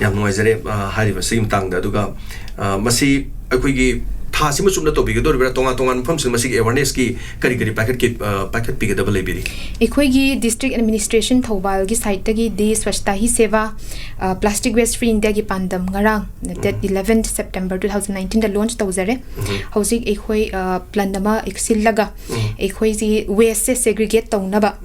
ꯌꯥꯝ ꯅꯨꯡꯉꯥꯏꯖꯔꯦ, ꯑ, ꯍꯥꯏꯔꯤꯕꯁꯤꯒꯤ ꯃꯇꯥꯡꯗ꯫ ꯑꯗꯨꯒ, ꯑ, ꯃꯁꯤ ꯑꯩꯈꯣꯏꯒꯤ ꯊꯥꯁꯤꯃ ꯆꯨꯞꯅ ꯇꯧꯕꯤꯒꯗꯧꯔꯤꯕ꯭ꯔꯥ? ꯇꯣꯉꯥꯟ ꯇꯣꯉꯥꯟꯕ ꯃꯐꯝꯁꯤꯡ ꯃꯁꯤꯒꯤ awareness ꯀꯤ ꯀꯔꯤ ꯀꯔꯤ ꯄꯥꯏꯈꯠꯀꯦ-, ꯑ, ꯄꯥꯏꯈꯠꯄꯤꯒꯗꯕ ꯂꯩꯕꯤꯔꯤ? ꯑꯩꯈꯣꯏꯒꯤ district administration ꯊꯧꯕꯥꯜꯒꯤ side ꯇꯒꯤꯗꯤ Swachhata Hi Seva, ꯑ, Plastic Waste Free India ꯒꯤ ꯄꯥꯟꯗꯝ ꯉꯔꯥꯡ, date eleven September two thousand nineteen ꯗ launch ꯇꯧꯖꯔꯦ꯫ ꯍꯧꯖꯤꯛ ꯑꯩꯈꯣꯏ, ꯑ, plan ꯑꯃ ꯁꯤꯜꯂꯒ ꯑꯩꯈꯣꯏꯁꯤ waste ꯁꯦ segregate ꯇꯧꯅꯕ,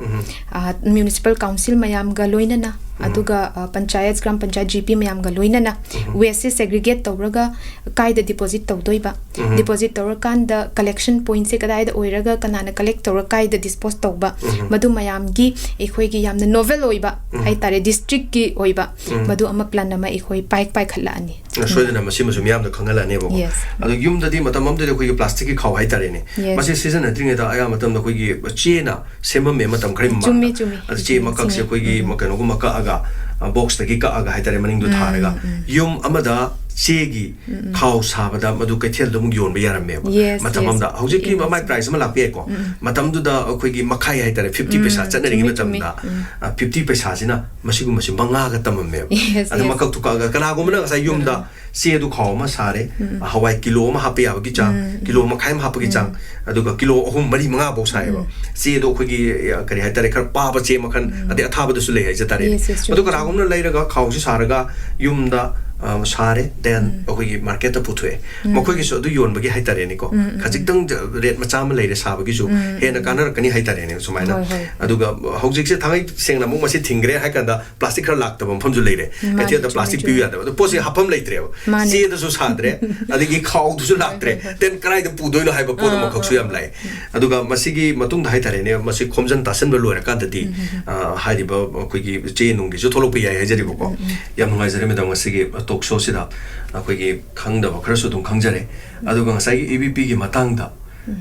ꯑ, municipal council ꯃꯌꯥꯝꯒ ꯂꯣꯏꯅꯅ, ꯑꯗꯨꯒ, ꯑ, panchayat, gram panchayat, G P ꯃꯌꯥꯝꯒ ꯂꯣꯏꯅꯅ waste ꯁꯦ segregate ꯇꯧꯔꯒ ꯀꯥꯏꯗ deposit ꯇꯧꯗꯣꯏꯕ, deposit ꯇꯧꯔꯀꯥꯟꯗ collection point ꯁꯦ ꯀꯗꯥꯏꯗ ꯑꯣꯏꯔꯒ ꯀꯅꯥꯅ collect ꯇꯧꯔ ꯀꯥꯏꯗ dispose ꯇꯧꯕ, ꯃꯗꯨ ꯃꯌꯥꯝꯒꯤ ꯑꯩꯈꯣꯏꯒꯤ ꯌꯥꯝꯅ novel ꯑꯣꯏꯕ ꯍꯥꯏꯇꯥꯔꯦ, district ꯀꯤ ꯑꯣꯏꯕ, ꯃꯗꯨ ꯑꯃ plan ꯑꯃ ꯑꯩꯈꯣꯏ ꯄꯥꯏ-, ꯄꯥꯏꯈꯠꯂꯛꯑꯅꯤ꯫ ꯁꯣꯏꯗꯅ ꯃꯁꯤꯃꯁꯨ ꯃꯤꯌꯥꯝꯗ ꯈꯪꯍꯜꯂꯛꯑꯅꯦꯕꯀꯣ꯫ Yes. ꯑꯗꯣ ꯌꯨꯝꯗꯗꯤ ꯃꯇꯝ ꯑꯃꯗꯗꯤ ꯑꯩꯈꯣꯏꯒꯤ plastic ꯀꯤ ꯈꯥꯎ ꯍꯥꯏꯇꯥꯔꯦꯅꯦ, Yes. ꯃꯁꯤ ꯁꯤꯖꯤꯟꯅꯗ꯭ꯔꯤꯉꯩꯗ ꯑꯌꯥꯝꯕ ꯃꯇꯝꯗ ꯑꯩꯈꯣꯏꯒꯤ ꯆꯦꯅ ꯁꯦꯝꯃꯝꯃꯦ ꯃꯇꯝ ꯈꯔꯒꯤ ꯃꯃꯥꯡꯗ꯫ ꯆꯨꯝꯃꯤ, ꯆꯨꯝꯃꯤ꯫ ꯑꯗ ꯆꯦ ꯃꯀꯛꯁꯦ ꯆꯨꯝꯃꯤ꯫ ꯑꯩꯈꯣꯏꯒꯤ ꯀꯩꯅꯣꯒꯨꯝꯕ ꯀꯛꯑꯒ ꯕꯣꯛꯁꯇꯒꯤ ꯀꯛꯑꯒ ꯍꯥꯏꯇꯥꯔꯦ, ꯃꯅꯤꯡꯗꯣ ꯊꯥꯔꯒ ꯌꯨꯝ ꯑꯃꯗ ꯆꯦꯒꯤ ꯈꯥꯎ ꯁꯥꯕꯗ ꯃꯗꯨ ꯀꯩꯊꯦꯜꯗ ꯑꯃꯨꯛ ꯌꯣꯟꯕ ꯌꯥꯔꯝꯃꯦꯕ꯫ Yes, ꯃꯇꯝ yes. ꯑꯃꯗ꯫ ꯍꯧꯖꯤꯛꯀꯤ Yes. ꯃꯥꯏ ꯄ꯭ꯔꯥꯏꯁ ꯑꯃ ꯂꯥꯛꯄ ꯌꯥꯏꯀꯣ꯫ ꯃꯇꯝꯗꯨꯗ ꯑꯩꯈꯣꯏꯒꯤ ꯃꯈꯥꯏ ꯍꯥꯏꯇꯥꯔꯦ, ꯐꯤꯐꯇꯤ ꯄꯩꯁꯥ ꯆꯠꯅꯔꯤꯉꯩ ꯆꯨꯝꯃꯤ, ꯆꯨꯝꯃꯤ. ꯃꯇꯝꯗ, ꯐꯤꯐꯇꯤ ꯄꯩꯁꯥꯁꯤꯅ ꯃꯁꯤꯒꯨꯝꯕꯁꯤ ꯃꯉꯥꯒ ꯇꯝꯃꯝꯃꯦꯕ꯫ Yes, ꯑꯗ yes. ꯃꯀꯛꯇꯨ ꯀꯛꯑꯒ ꯀꯅꯥꯒꯨꯝꯕꯅ ꯉꯁꯥꯏ ꯌꯨꯝꯗ ꯆꯦꯗꯨ ꯈꯥꯎ ꯑꯃ ꯁꯥꯔꯦ, ꯍꯋꯥꯏ ꯀꯤꯂꯣ ꯑꯃ ꯍꯥꯞꯄ ꯌꯥꯕꯒꯤ ꯆꯥꯡ, ꯀꯤꯂꯣ ꯃꯈꯥꯏ ꯑꯃ ꯍꯥꯞꯄꯒꯤ ꯆꯥꯡ, ꯑꯗꯨꯒ ꯀꯤꯂꯣ ꯑꯍꯨꯝ, ꯃꯔꯤ, ꯃꯉꯥ ꯐꯥꯎ ꯁꯥꯏꯌꯦꯕ꯫ ꯆꯦꯗꯣ ꯑꯩꯈꯣꯏꯒꯤ, ꯑ, ꯀꯔꯤ ꯍꯥꯏꯇꯥꯔꯦ, ꯈꯔ ꯄꯥꯕ ꯆꯦ ꯃꯈꯜ, ꯑꯗꯩ ꯑꯊꯥꯕꯗꯁꯨ ꯂꯩ ꯍꯥꯏꯖ ꯇꯥꯔꯦ꯫ Yes, yes, ꯆꯨꯝꯃꯤ, ꯑꯗꯨ ꯆꯨꯝꯃꯤ. ꯀꯅꯥꯒꯨꯝꯕꯅ ꯂꯩꯔꯒ ꯈꯥꯎꯁꯤ ꯁꯥꯔꯒ ꯌꯨꯝꯗ, ꯑ, ꯁꯥꯔꯦ, then ꯑꯩꯈꯣꯏꯒꯤ ꯃꯥꯔꯀꯦꯠꯇ ꯄꯨꯊꯣꯛꯑꯦ꯫ ꯃꯈꯣꯏꯒꯤꯁꯨ ꯑꯗꯨ ꯌꯣꯟꯕꯒꯤ ꯍꯥꯏꯇꯥꯔꯦꯅꯦꯀꯣ, ꯈꯖꯤꯛꯇꯪ ꯔꯦꯠ ꯃꯆꯥ ꯑꯃ ꯂꯩꯔꯦ ꯁꯥꯕꯒꯤꯁꯨ, ꯍꯦꯟꯅ ꯀꯥꯟꯅꯔꯛꯀꯅꯤ ꯍꯥꯏꯇꯥꯔꯦꯅꯦ ꯁꯨꯃꯥꯏꯅ꯫ ꯍꯣꯏ, ꯍꯣꯏ. ꯑꯗꯨꯒ ꯍꯧꯖꯤꯛꯁꯦ ꯊꯥꯡꯉꯩ ꯁꯦꯡꯅ ꯑꯃꯨꯛ ꯃꯁꯤ ꯊꯤꯡꯈ꯭ꯔꯦ ꯍꯥꯏ ꯀꯥꯟꯗ, ꯄ꯭ꯂꯥꯁꯇꯤꯛ ꯈꯔ ꯂꯥꯛꯇꯕ ꯃꯐꯝꯁꯨ ꯂꯩꯔꯦ꯫ ꯃꯥꯅꯦ, ꯀꯩꯊꯦꯜꯗ ꯆꯨꯝꯃꯦ, ꯄ꯭ꯂꯥꯁꯇꯤꯛ ꯆꯨꯝꯃꯦ. ꯄꯤꯕ ꯌꯥꯗꯕ꯫ ꯑꯗꯣ ꯄꯣꯠꯁꯦ ꯍꯥꯞꯐꯝ ꯂꯩꯇ꯭ꯔꯦꯕ꯫ ꯃꯥꯅꯦ. ꯆꯦꯗꯁꯨ ꯁꯥꯗ꯭ꯔꯦ, ꯑꯗꯒꯤ ꯈꯥꯎꯗꯨꯁꯨ ꯂꯥꯛꯇ꯭ꯔꯦ꯫ ꯍꯣꯏ, ꯍꯣꯏ. Then ꯀꯗꯥꯏꯗ ꯄꯨꯗꯣꯏꯅꯣ ꯍꯥꯏꯕ ꯄꯣꯠ ꯑꯃꯈꯛꯁꯨ ꯌꯥꯝ ꯂꯥꯛꯑꯦ꯫ ꯑꯗꯨꯒ ꯃꯁꯤꯒꯤ ꯃꯇꯨꯡꯗ ꯍꯥꯏꯇꯥꯔꯦꯅꯦ, ꯃꯁꯤ ꯈꯣꯝꯖꯤꯟ ꯇꯥꯁꯤꯟꯕ ꯂꯣꯏꯔꯀꯥꯟꯗꯗꯤ, ꯑ, ꯍꯥꯏꯔꯤꯕ ꯑꯩꯈꯣꯏꯒꯤ ꯆꯦ ꯅꯨꯡꯒꯤꯁꯨ ꯊꯣꯛꯂꯛꯄ ꯌꯥꯏ ꯍꯥꯏꯖꯔꯤꯕꯀꯣ꯫ ꯌꯥꯝ ꯅꯨꯡꯉꯥꯏꯖꯔꯦ, ꯃꯦꯗꯥꯝ, ꯉꯁꯤꯒꯤ ꯇꯣꯛ ꯁꯣꯁꯤꯗ ꯑꯩꯈꯣꯏꯒꯤ ꯈꯪꯗꯕ ꯈꯔꯁꯨ ꯑꯗꯨꯝ ꯈꯪꯖꯔꯦ꯫ ꯑꯗꯨꯒ ꯉꯁꯥꯏꯒꯤ ꯏ ꯕꯤ ꯄꯤꯒꯤ ꯃꯇꯥꯡꯗ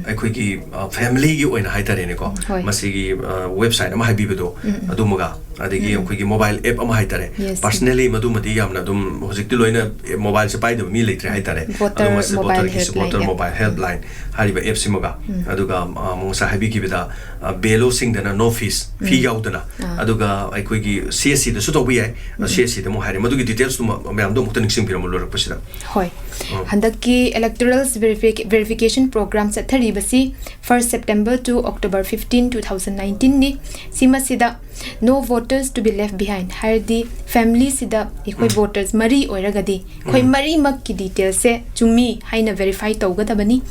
ꯑꯩꯈꯣꯏꯒꯤ, ꯑ, ꯐꯦꯃꯤꯂꯤꯒꯤ ꯑꯣꯏꯅ ꯍꯥꯏꯇꯥꯔꯦꯅꯦꯀꯣ, ꯍꯣꯏ. ꯃꯁꯤꯒꯤ, ꯑ, ꯋꯦꯕꯁꯥꯏꯠ ꯑꯃ ꯍꯥꯏꯕꯤꯕꯗꯣ, ꯑꯗꯨꯃꯒ, ꯑꯗꯒꯤ ꯑꯩꯈꯣꯏꯒꯤ ꯃꯣꯕꯥꯏꯜ ꯑꯦꯞ ꯑꯃ ꯍꯥꯏꯇꯥꯔꯦ꯫ Yes. Personally ꯃꯗꯨꯃꯗꯤ ꯌꯥꯝꯅ ꯑꯗꯨꯝ ꯍꯧꯖꯤꯛꯇꯤ ꯂꯣꯏꯅ ꯃꯣꯕꯥꯏꯜꯁꯦ ꯄꯥꯏꯗꯕ ꯃꯤ ꯂꯩꯇ꯭ꯔꯦ ꯍꯥꯏꯇꯥꯔꯦ꯫ Voter ꯑꯗꯣ ꯃꯁꯤ Mobile ꯚꯣꯇꯔꯒꯤ Helpline voter App. Mobile helpline ꯍꯥꯏꯔꯤꯕ ꯑꯦꯞꯁꯤꯃꯒ, ꯑꯗꯨꯒ, ꯑ, ꯉꯁꯥꯏ ꯍꯥꯏꯕꯤꯈꯤꯕꯗ, ꯑ, ꯕꯤ ꯑꯦꯜ ꯑꯣꯁꯤꯡꯗꯅ ꯅꯣ ꯐꯤꯁ, ꯐꯤ ꯌꯥꯎꯗꯅ, ꯑꯥ. ꯑꯗꯨꯒ ꯑꯩꯈꯣꯏꯒꯤ ꯁꯤ ꯑꯦꯁ ꯁꯤꯗꯁꯨ ꯇꯧꯕ ꯌꯥꯏ꯫ ꯁꯤ ꯑꯦꯁ ꯁꯤꯗ ꯑꯃꯨꯛ ꯍꯥꯏꯔꯦ, ꯃꯗꯨꯒꯤ ꯗꯤꯇꯦꯜꯁꯇꯨꯃ ꯃꯌꯥꯝꯗꯣ ꯑꯃꯨꯛꯇ ꯅꯤꯡꯁꯤꯡꯕꯤꯔꯝꯃꯣ ꯂꯣꯏꯔꯛꯄꯁꯤꯗ꯫ ꯍꯣꯏ. ꯍꯟꯗꯛꯀꯤ electoral verification program ꯆꯠꯊꯔꯤꯕꯁꯤ first September to October fifteen, two thousand nineteenꯅꯤ꯫ ꯁꯤꯃꯁꯤꯗ no voters to be left behind ꯍꯥꯏꯔꯗꯤ, ꯐꯦꯃꯤꯂꯤꯁꯤꯗ ꯑꯩꯈꯣꯏ ꯚꯣꯇꯔꯁ ꯃꯔꯤ ꯑꯣꯏꯔꯒꯗꯤ, ꯑꯩꯈꯣꯏ ꯃꯔꯤꯃꯛꯀꯤ ꯗꯤꯇꯦꯜꯁꯦ ꯆꯨꯝꯃꯤ ꯍꯥꯏꯅ ꯚꯦꯔꯤꯐꯥꯏ ꯇꯧꯒꯗꯕꯅꯤ꯫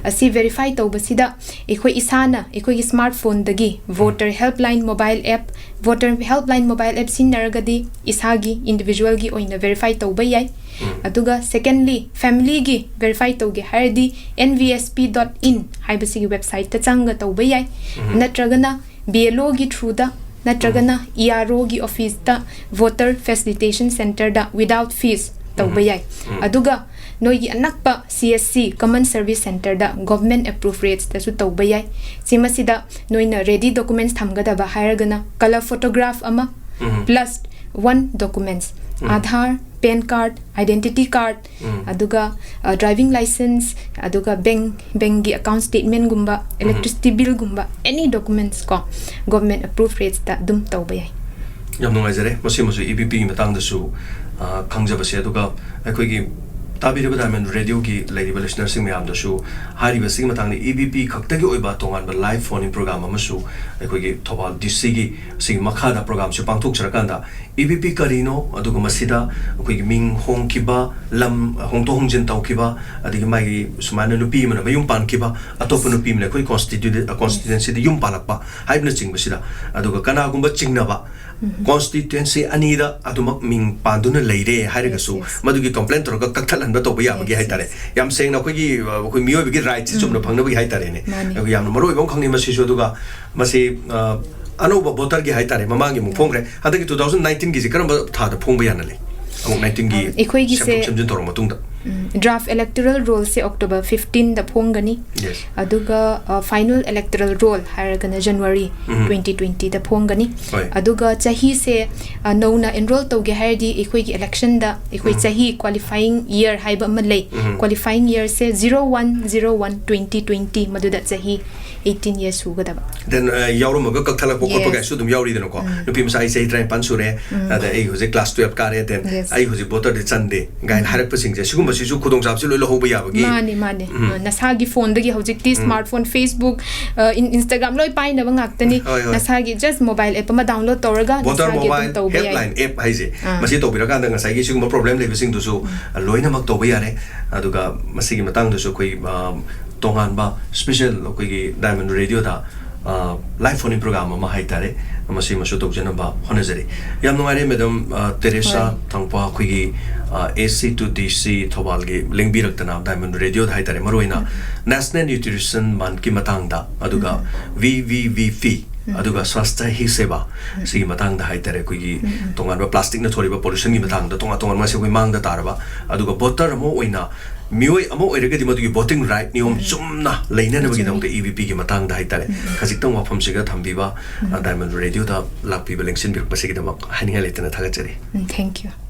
ꯑꯁꯤ ꯚꯦꯔꯤꯐꯥꯏ ꯇꯧꯕꯁꯤꯗ ꯑꯩꯈꯣꯏ ꯏꯁꯥꯅ ꯑꯩꯈꯣꯏꯒꯤ ꯁ꯭ꯃꯥꯔꯠ ꯐꯣꯟꯗꯒꯤ voter helpline mobile app, voter helpline mobile app ꯁꯤꯖꯤꯟꯅꯔꯒꯗꯤ ꯏꯁꯥꯒꯤ, ꯏꯟꯗꯤꯕꯤꯖꯨꯋꯦꯜꯒꯤ ꯑꯣꯏꯅ ꯚꯦꯔꯤꯐꯥꯏ ꯇꯧꯕ ꯌꯥꯏ꯫ ꯑꯗꯨꯒ ꯁꯦꯀꯦꯟꯂꯤ, ꯐꯦꯃꯤꯂꯤꯒꯤ ꯚꯦꯔꯤꯐꯥꯏ ꯇꯧꯒꯦ ꯍꯥꯏꯔꯗꯤ N V S P dot in ꯍꯥꯏꯕꯁꯤꯒꯤ ꯋꯦꯕꯁꯥꯏꯠꯇ ꯆꯪꯉꯒ ꯇꯧꯕ ꯌꯥꯏ꯫ ꯅꯠꯇ꯭ꯔꯒꯅ ꯕꯤ ꯑꯦꯜ ꯑꯣꯒꯤ ꯊ꯭ꯔꯨꯗ, ꯅꯠꯇ꯭ꯔꯒꯅ ꯏ ꯑꯥꯔ ꯑꯣꯒꯤ ꯑꯣꯐꯤꯁꯇ, ꯚꯣꯇꯔ ꯐꯦꯁꯤꯂꯤꯇꯦꯁꯟ ꯁꯦꯟꯇꯔꯗ without fees ꯇꯧꯕ ꯌꯥꯏ꯫ ꯑꯗꯨꯒ ꯅꯣꯏꯒꯤ ꯑꯅꯛꯄ C S C, Common Service Centreꯗ, government approved rateꯇꯁꯨ ꯇꯧꯕ ꯌꯥꯏ꯫ ꯁꯤꯃꯁꯤꯗ ꯅꯣꯏꯅ ꯔꯦꯗꯤ ꯗꯣꯀꯨꯃꯦꯟꯠꯁ ꯊꯝꯒꯗꯕ ꯍꯥꯏꯔꯒꯅ ꯀꯂꯔ ꯐꯣꯇꯣꯒ꯭ꯔꯥꯐ ꯑꯃ, plus One documents, Aadhaar, PAN card, identity card, ꯑꯗꯨꯒ driving license, ꯑꯗꯨꯒ bank, bankꯒꯤ account statementꯒꯨꯝꯕ, electricity billꯒꯨꯝꯕ, any documents ꯀꯣ, government approved rateꯇ ꯑꯗꯨꯝ ꯇꯧꯕ ꯌꯥꯏ꯫ ꯌꯥꯝ ꯅꯨꯡꯉꯥꯏꯖꯔꯦ꯫ ꯃꯁꯤꯃꯁꯨ EBPꯒꯤ ꯃꯇꯥꯡꯗꯁꯨ, ꯑ, ꯈꯪꯖꯕꯁꯦ꯫ ꯑꯗꯨꯒ ꯑꯩꯈꯣꯏꯒꯤ ꯇꯥꯕꯤꯔꯤꯕ Diamond Radioꯒꯤ ꯂꯩꯔꯤꯕ listenerꯁꯤꯡ ꯃꯌꯥꯝꯗꯁꯨ ꯍꯥꯏꯔꯤꯕꯁꯤꯒꯤ ꯃꯇꯥꯡꯗ EBP ꯈꯛꯇꯒꯤ ꯑꯣꯏꯕ ꯇꯣꯉꯥꯟꯕ live phone-in program ꯑꯃꯁꯨ ꯑꯩꯈꯣꯏꯒꯤ ꯊꯧꯕꯥꯜ DCꯒꯤ ꯁꯤꯒꯤ ꯃꯈꯥꯗ programꯁꯨ ꯄꯥꯡꯊꯣꯛꯆꯔꯀꯥꯟꯗ EBP ꯀꯔꯤꯅꯣ, ꯑꯗꯨꯒ ꯃꯁꯤꯗ ꯑꯩꯈꯣꯏꯒꯤ ꯃꯤꯡ ꯍꯣꯡꯈꯤꯕ, ꯂꯝ ꯍꯣꯡꯗꯣꯛ ꯍꯣꯡꯖꯤꯟ ꯇꯧꯈꯤꯕ, ꯑꯗꯒꯤ ꯃꯥꯒꯤ ꯁꯨꯃꯥꯏꯅ ꯅꯨꯄꯤ ꯑꯃꯅ ꯃꯌꯨꯝ ꯄꯥꯟꯈꯤꯕ, ꯑꯇꯣꯞꯄ ꯅꯨꯄꯤ ꯑꯃꯅ ꯑꯩꯈꯣꯏ constitu-, constituencyꯗ ꯌꯨꯝ ꯄꯥꯜꯂꯛꯄ ꯍꯥꯏꯕꯅꯆꯤꯡꯕꯁꯤꯗ, ꯑꯗꯨꯒ ꯀꯅꯥꯒꯨꯝꯕ ꯆꯤꯡꯅꯕ, constituency ꯑꯅꯤꯗ ꯑꯗꯨꯃꯛ ꯃꯤꯡ ꯄꯥꯟꯗꯨꯅ ꯂꯩꯔꯦ ꯍꯥꯏꯔꯒꯁꯨ, Yes, yes. ꯃꯗꯨꯒꯤ complaint ꯇꯧꯔꯒ ꯀꯛꯊꯠꯍꯟꯕ ꯇꯧꯕ ꯌꯥꯕꯒꯤ Yes, ꯍꯥꯏꯇꯥꯔꯦ꯫ Yes. ꯌꯥꯝ ꯁꯦꯡꯅ ꯑꯩꯈꯣꯏꯒꯤ, ꯑ, ꯑꯩꯈꯣꯏ ꯃꯤꯑꯣꯏꯕꯒꯤ rightꯁꯤ ꯎꯝ. ꯆꯨꯝꯅ ꯐꯪꯅꯕꯒꯤ ꯍꯥꯏꯇꯥꯔꯦꯅꯦ꯫ ꯃꯥꯅꯤ. ꯑꯗꯨꯒ ꯌꯥꯝꯅ ꯃꯔꯨ ꯑꯣꯏꯕ ꯑꯃꯈꯛꯅꯤ ꯃꯁꯤꯁꯨ꯫ ꯑꯗꯨꯒ ꯃꯁꯤ, ꯑ, ꯑꯅꯧꯕ voterꯒꯤ ꯍꯥꯏꯇꯥꯔꯦ, ꯃꯃꯥꯡꯒꯤ ꯑꯃꯨꯛ ꯎꯝ. ꯐꯣꯡꯈ꯭ꯔꯦ꯫ ꯍꯟꯗꯛꯀꯤ two thousand nineteenꯒꯤꯁꯤ ꯀꯔꯝꯕ ꯊꯥꯗ ꯐꯣꯡꯕ ꯌꯥꯅ ꯂꯩ? ꯑꯃꯨꯛ nineteenꯒꯤ ꯑ, ꯑꯩꯈꯣꯏꯒꯤꯁꯦ ꯁꯦꯝꯗꯣꯛ ꯁꯦꯝꯖꯤꯟ ꯇꯧꯔꯕ ꯃꯇꯨꯡꯗ꯫ ꯎꯝ, draft electoral rollꯁꯦ October fifteenꯗ ꯐꯣꯡꯒꯅꯤ꯫ Yes. ꯑꯗꯨꯒ, ꯑ, final electoral roll ꯍꯥꯏꯔꯒꯅ January ꯎꯝ. twenty twentyꯗ ꯐꯣꯡꯒꯅꯤ꯫ ꯍꯣꯏ. ꯑꯗꯨꯒ ꯆꯍꯤꯁꯦ, ꯑ, ꯅꯧꯅ enroll ꯇꯧꯒꯦ ꯍꯥꯏꯔꯗꯤ ꯑꯩꯈꯣꯏꯒꯤ electionꯗ ꯑꯩꯈꯣꯏ ꯎꯝ. ꯆꯍꯤ qualifying year ꯍꯥꯏꯕ ꯑꯃ ꯂꯩ꯫ ꯎꯝ. Qualifying yearꯁꯦ zero one zero one twenty twenty, ꯃꯗꯨꯗ ꯆꯍꯤ eighteen years ꯁꯨꯒꯗꯕ꯫ Then, ꯑ, ꯌꯥꯎꯔꯝꯃꯒ ꯀꯛꯊꯠꯂꯛꯄ ꯈꯣꯠꯄ Yes. ꯀꯥꯏꯁꯨ ꯑꯗꯨꯝ ꯌꯥꯎꯔꯤꯗꯅꯀꯣ꯫ ꯎꯝ. ꯅꯨꯄꯤ ꯃꯆꯥ ꯑꯩ ꯆꯍꯤ ꯇꯔꯥꯅꯤꯄꯥꯟ ꯁꯨꯔꯦ, ꯎꯝ. ꯑꯗ ꯑꯩ ꯍꯧꯖꯤꯛ class twelve ꯀꯥꯔꯦ, then Yes. ꯑꯩ ꯍꯧꯖꯤꯛ voterꯗ ꯆꯟꯗꯦ ꯀꯥꯏꯅ ꯎꯝ. ꯍꯥꯏꯔꯛꯄꯁꯤꯡꯁꯦ, ꯁꯤꯒꯨꯝꯕꯁꯤꯁꯨ ꯈꯨꯗꯣꯡꯆꯥꯕꯁꯤ ꯂꯣꯏ ꯂꯧꯍꯧꯕ ꯌꯥꯕꯒꯤ꯫ ꯃꯥꯅꯤ, ꯃꯥꯅꯤ꯫ ꯎꯝ. ꯑ, ꯅꯁꯥꯒꯤ phoneꯗꯒꯤ ꯍꯧꯖꯤꯛꯇꯤ ꯎꯝ. Smartphone, Facebook, ꯑ, In-, Instagram ꯂꯣꯏ ꯄꯥꯏꯅꯕ ꯉꯥꯛꯇꯅꯤ꯫ ꯍꯣꯏ, ꯍꯣꯏ. ꯅꯁꯥꯒꯤ just mobile app ꯑꯃ download ꯇꯧꯔꯒ Voter ꯅꯁꯥꯒꯤ ꯑꯗꯨꯝ Mobile ꯇꯧꯕ ꯌꯥꯏ꯫ Helpline app ꯍꯥꯏꯁꯦ, ꯑꯥ. ꯃꯁꯤ ꯇꯧꯕꯤꯔꯀꯥꯟꯗ ꯉꯁꯥꯏꯒꯤ ꯁꯤꯒꯨꯝꯕ problem ꯂꯩꯕꯁꯤꯡꯗꯨꯁꯨ, ꯎꯝ. ꯑ, ꯂꯣꯏꯅꯃꯛ ꯇꯧꯕ ꯌꯥꯔꯦ꯫ ꯑꯗꯨꯒ ꯃꯁꯤꯒꯤ ꯃꯇꯥꯡꯗꯁꯨ ꯑꯩꯈꯣꯏ, ꯑ, ꯇꯣꯉꯥꯟꯕ special ꯑꯩꯈꯣꯏꯒꯤ Diamond Radioꯗ, ꯑ, live phone-in program ꯑꯃ ꯍꯥꯏꯇꯥꯔꯦ, ꯃꯁꯤꯃꯁꯨ ꯇꯧꯖꯅꯕ ꯍꯣꯠꯅꯖꯔꯤ꯫ ꯌꯥꯝ ꯅꯨꯡꯉꯥꯏꯔꯦ, Madam, ꯑ, Teresa ꯍꯣꯏ. ꯊꯥꯡꯄ, ꯑꯩꯈꯣꯏꯒꯤ, ꯑ, AC to DC ꯊꯧꯕꯥꯜꯒꯤ ꯂꯦꯡꯕꯤꯔꯛꯇꯅ Diamond Radioꯗ ꯍꯥꯏꯇꯥꯔꯦ, ꯃꯔꯨꯑꯣꯏꯅ ꯎꯝ. National Nutrition Month-ꯀꯤ ꯃꯇꯥꯡꯗ, ꯑꯗꯨꯒ ꯎꯝ. VVVP, ꯎꯝ. ꯑꯗꯨꯒ Swasthya Hi Seva, ꯎꯝ. ꯁꯤꯒꯤ ꯃꯇꯥꯡꯗ ꯍꯥꯏꯇꯥꯔꯦ, ꯑꯩꯈꯣꯏꯒꯤ ꯎꯝ, ꯎꯝ. ꯇꯣꯉꯥꯟꯕ plastic-ꯅ ꯊꯣꯛꯂꯤꯕ pollution-ꯒꯤ ꯃꯇꯥꯡꯗ ꯇꯣꯉꯥꯟ ꯇꯣꯉꯥꯟꯕ ꯉꯁꯤ ꯑꯩꯈꯣꯏ ꯃꯥꯡꯗ ꯇꯥꯔꯕ, ꯑꯗꯨꯒ voter ꯑꯃ ꯑꯣꯏꯅ ꯃꯤꯑꯣꯏ ꯑꯃ ꯑꯣꯏꯔꯒꯗꯤ ꯃꯗꯨꯒꯤ ꯚꯣꯇꯤꯡ ꯔꯥꯏꯠ ꯅꯤꯌꯣꯝ ꯆꯨꯝꯅ ꯂꯩꯅꯅꯕꯒꯤꯗꯃꯛꯇ ꯏ ꯚꯤ ꯄꯤꯒꯤ ꯃꯇꯥꯡꯗ ꯍꯥꯏꯇꯥꯔꯦ, ꯈꯖꯤꯛꯇꯪ ꯋꯥꯐꯝꯁꯤꯒ ꯊꯝꯕꯤꯕ, ꯑ, ꯗꯥꯏꯃꯟ ꯔꯦꯗꯤꯑꯣꯗ ꯂꯥꯛꯄꯤꯕ, ꯂꯦꯡꯁꯤꯟꯕꯤꯔꯛꯄꯁꯤꯒꯤꯗꯃꯛ ꯍꯥꯏꯅꯤꯡꯉꯥꯏ ꯂꯩꯇꯅ ꯊꯥꯒꯠꯆꯔꯤ꯫ Thank you.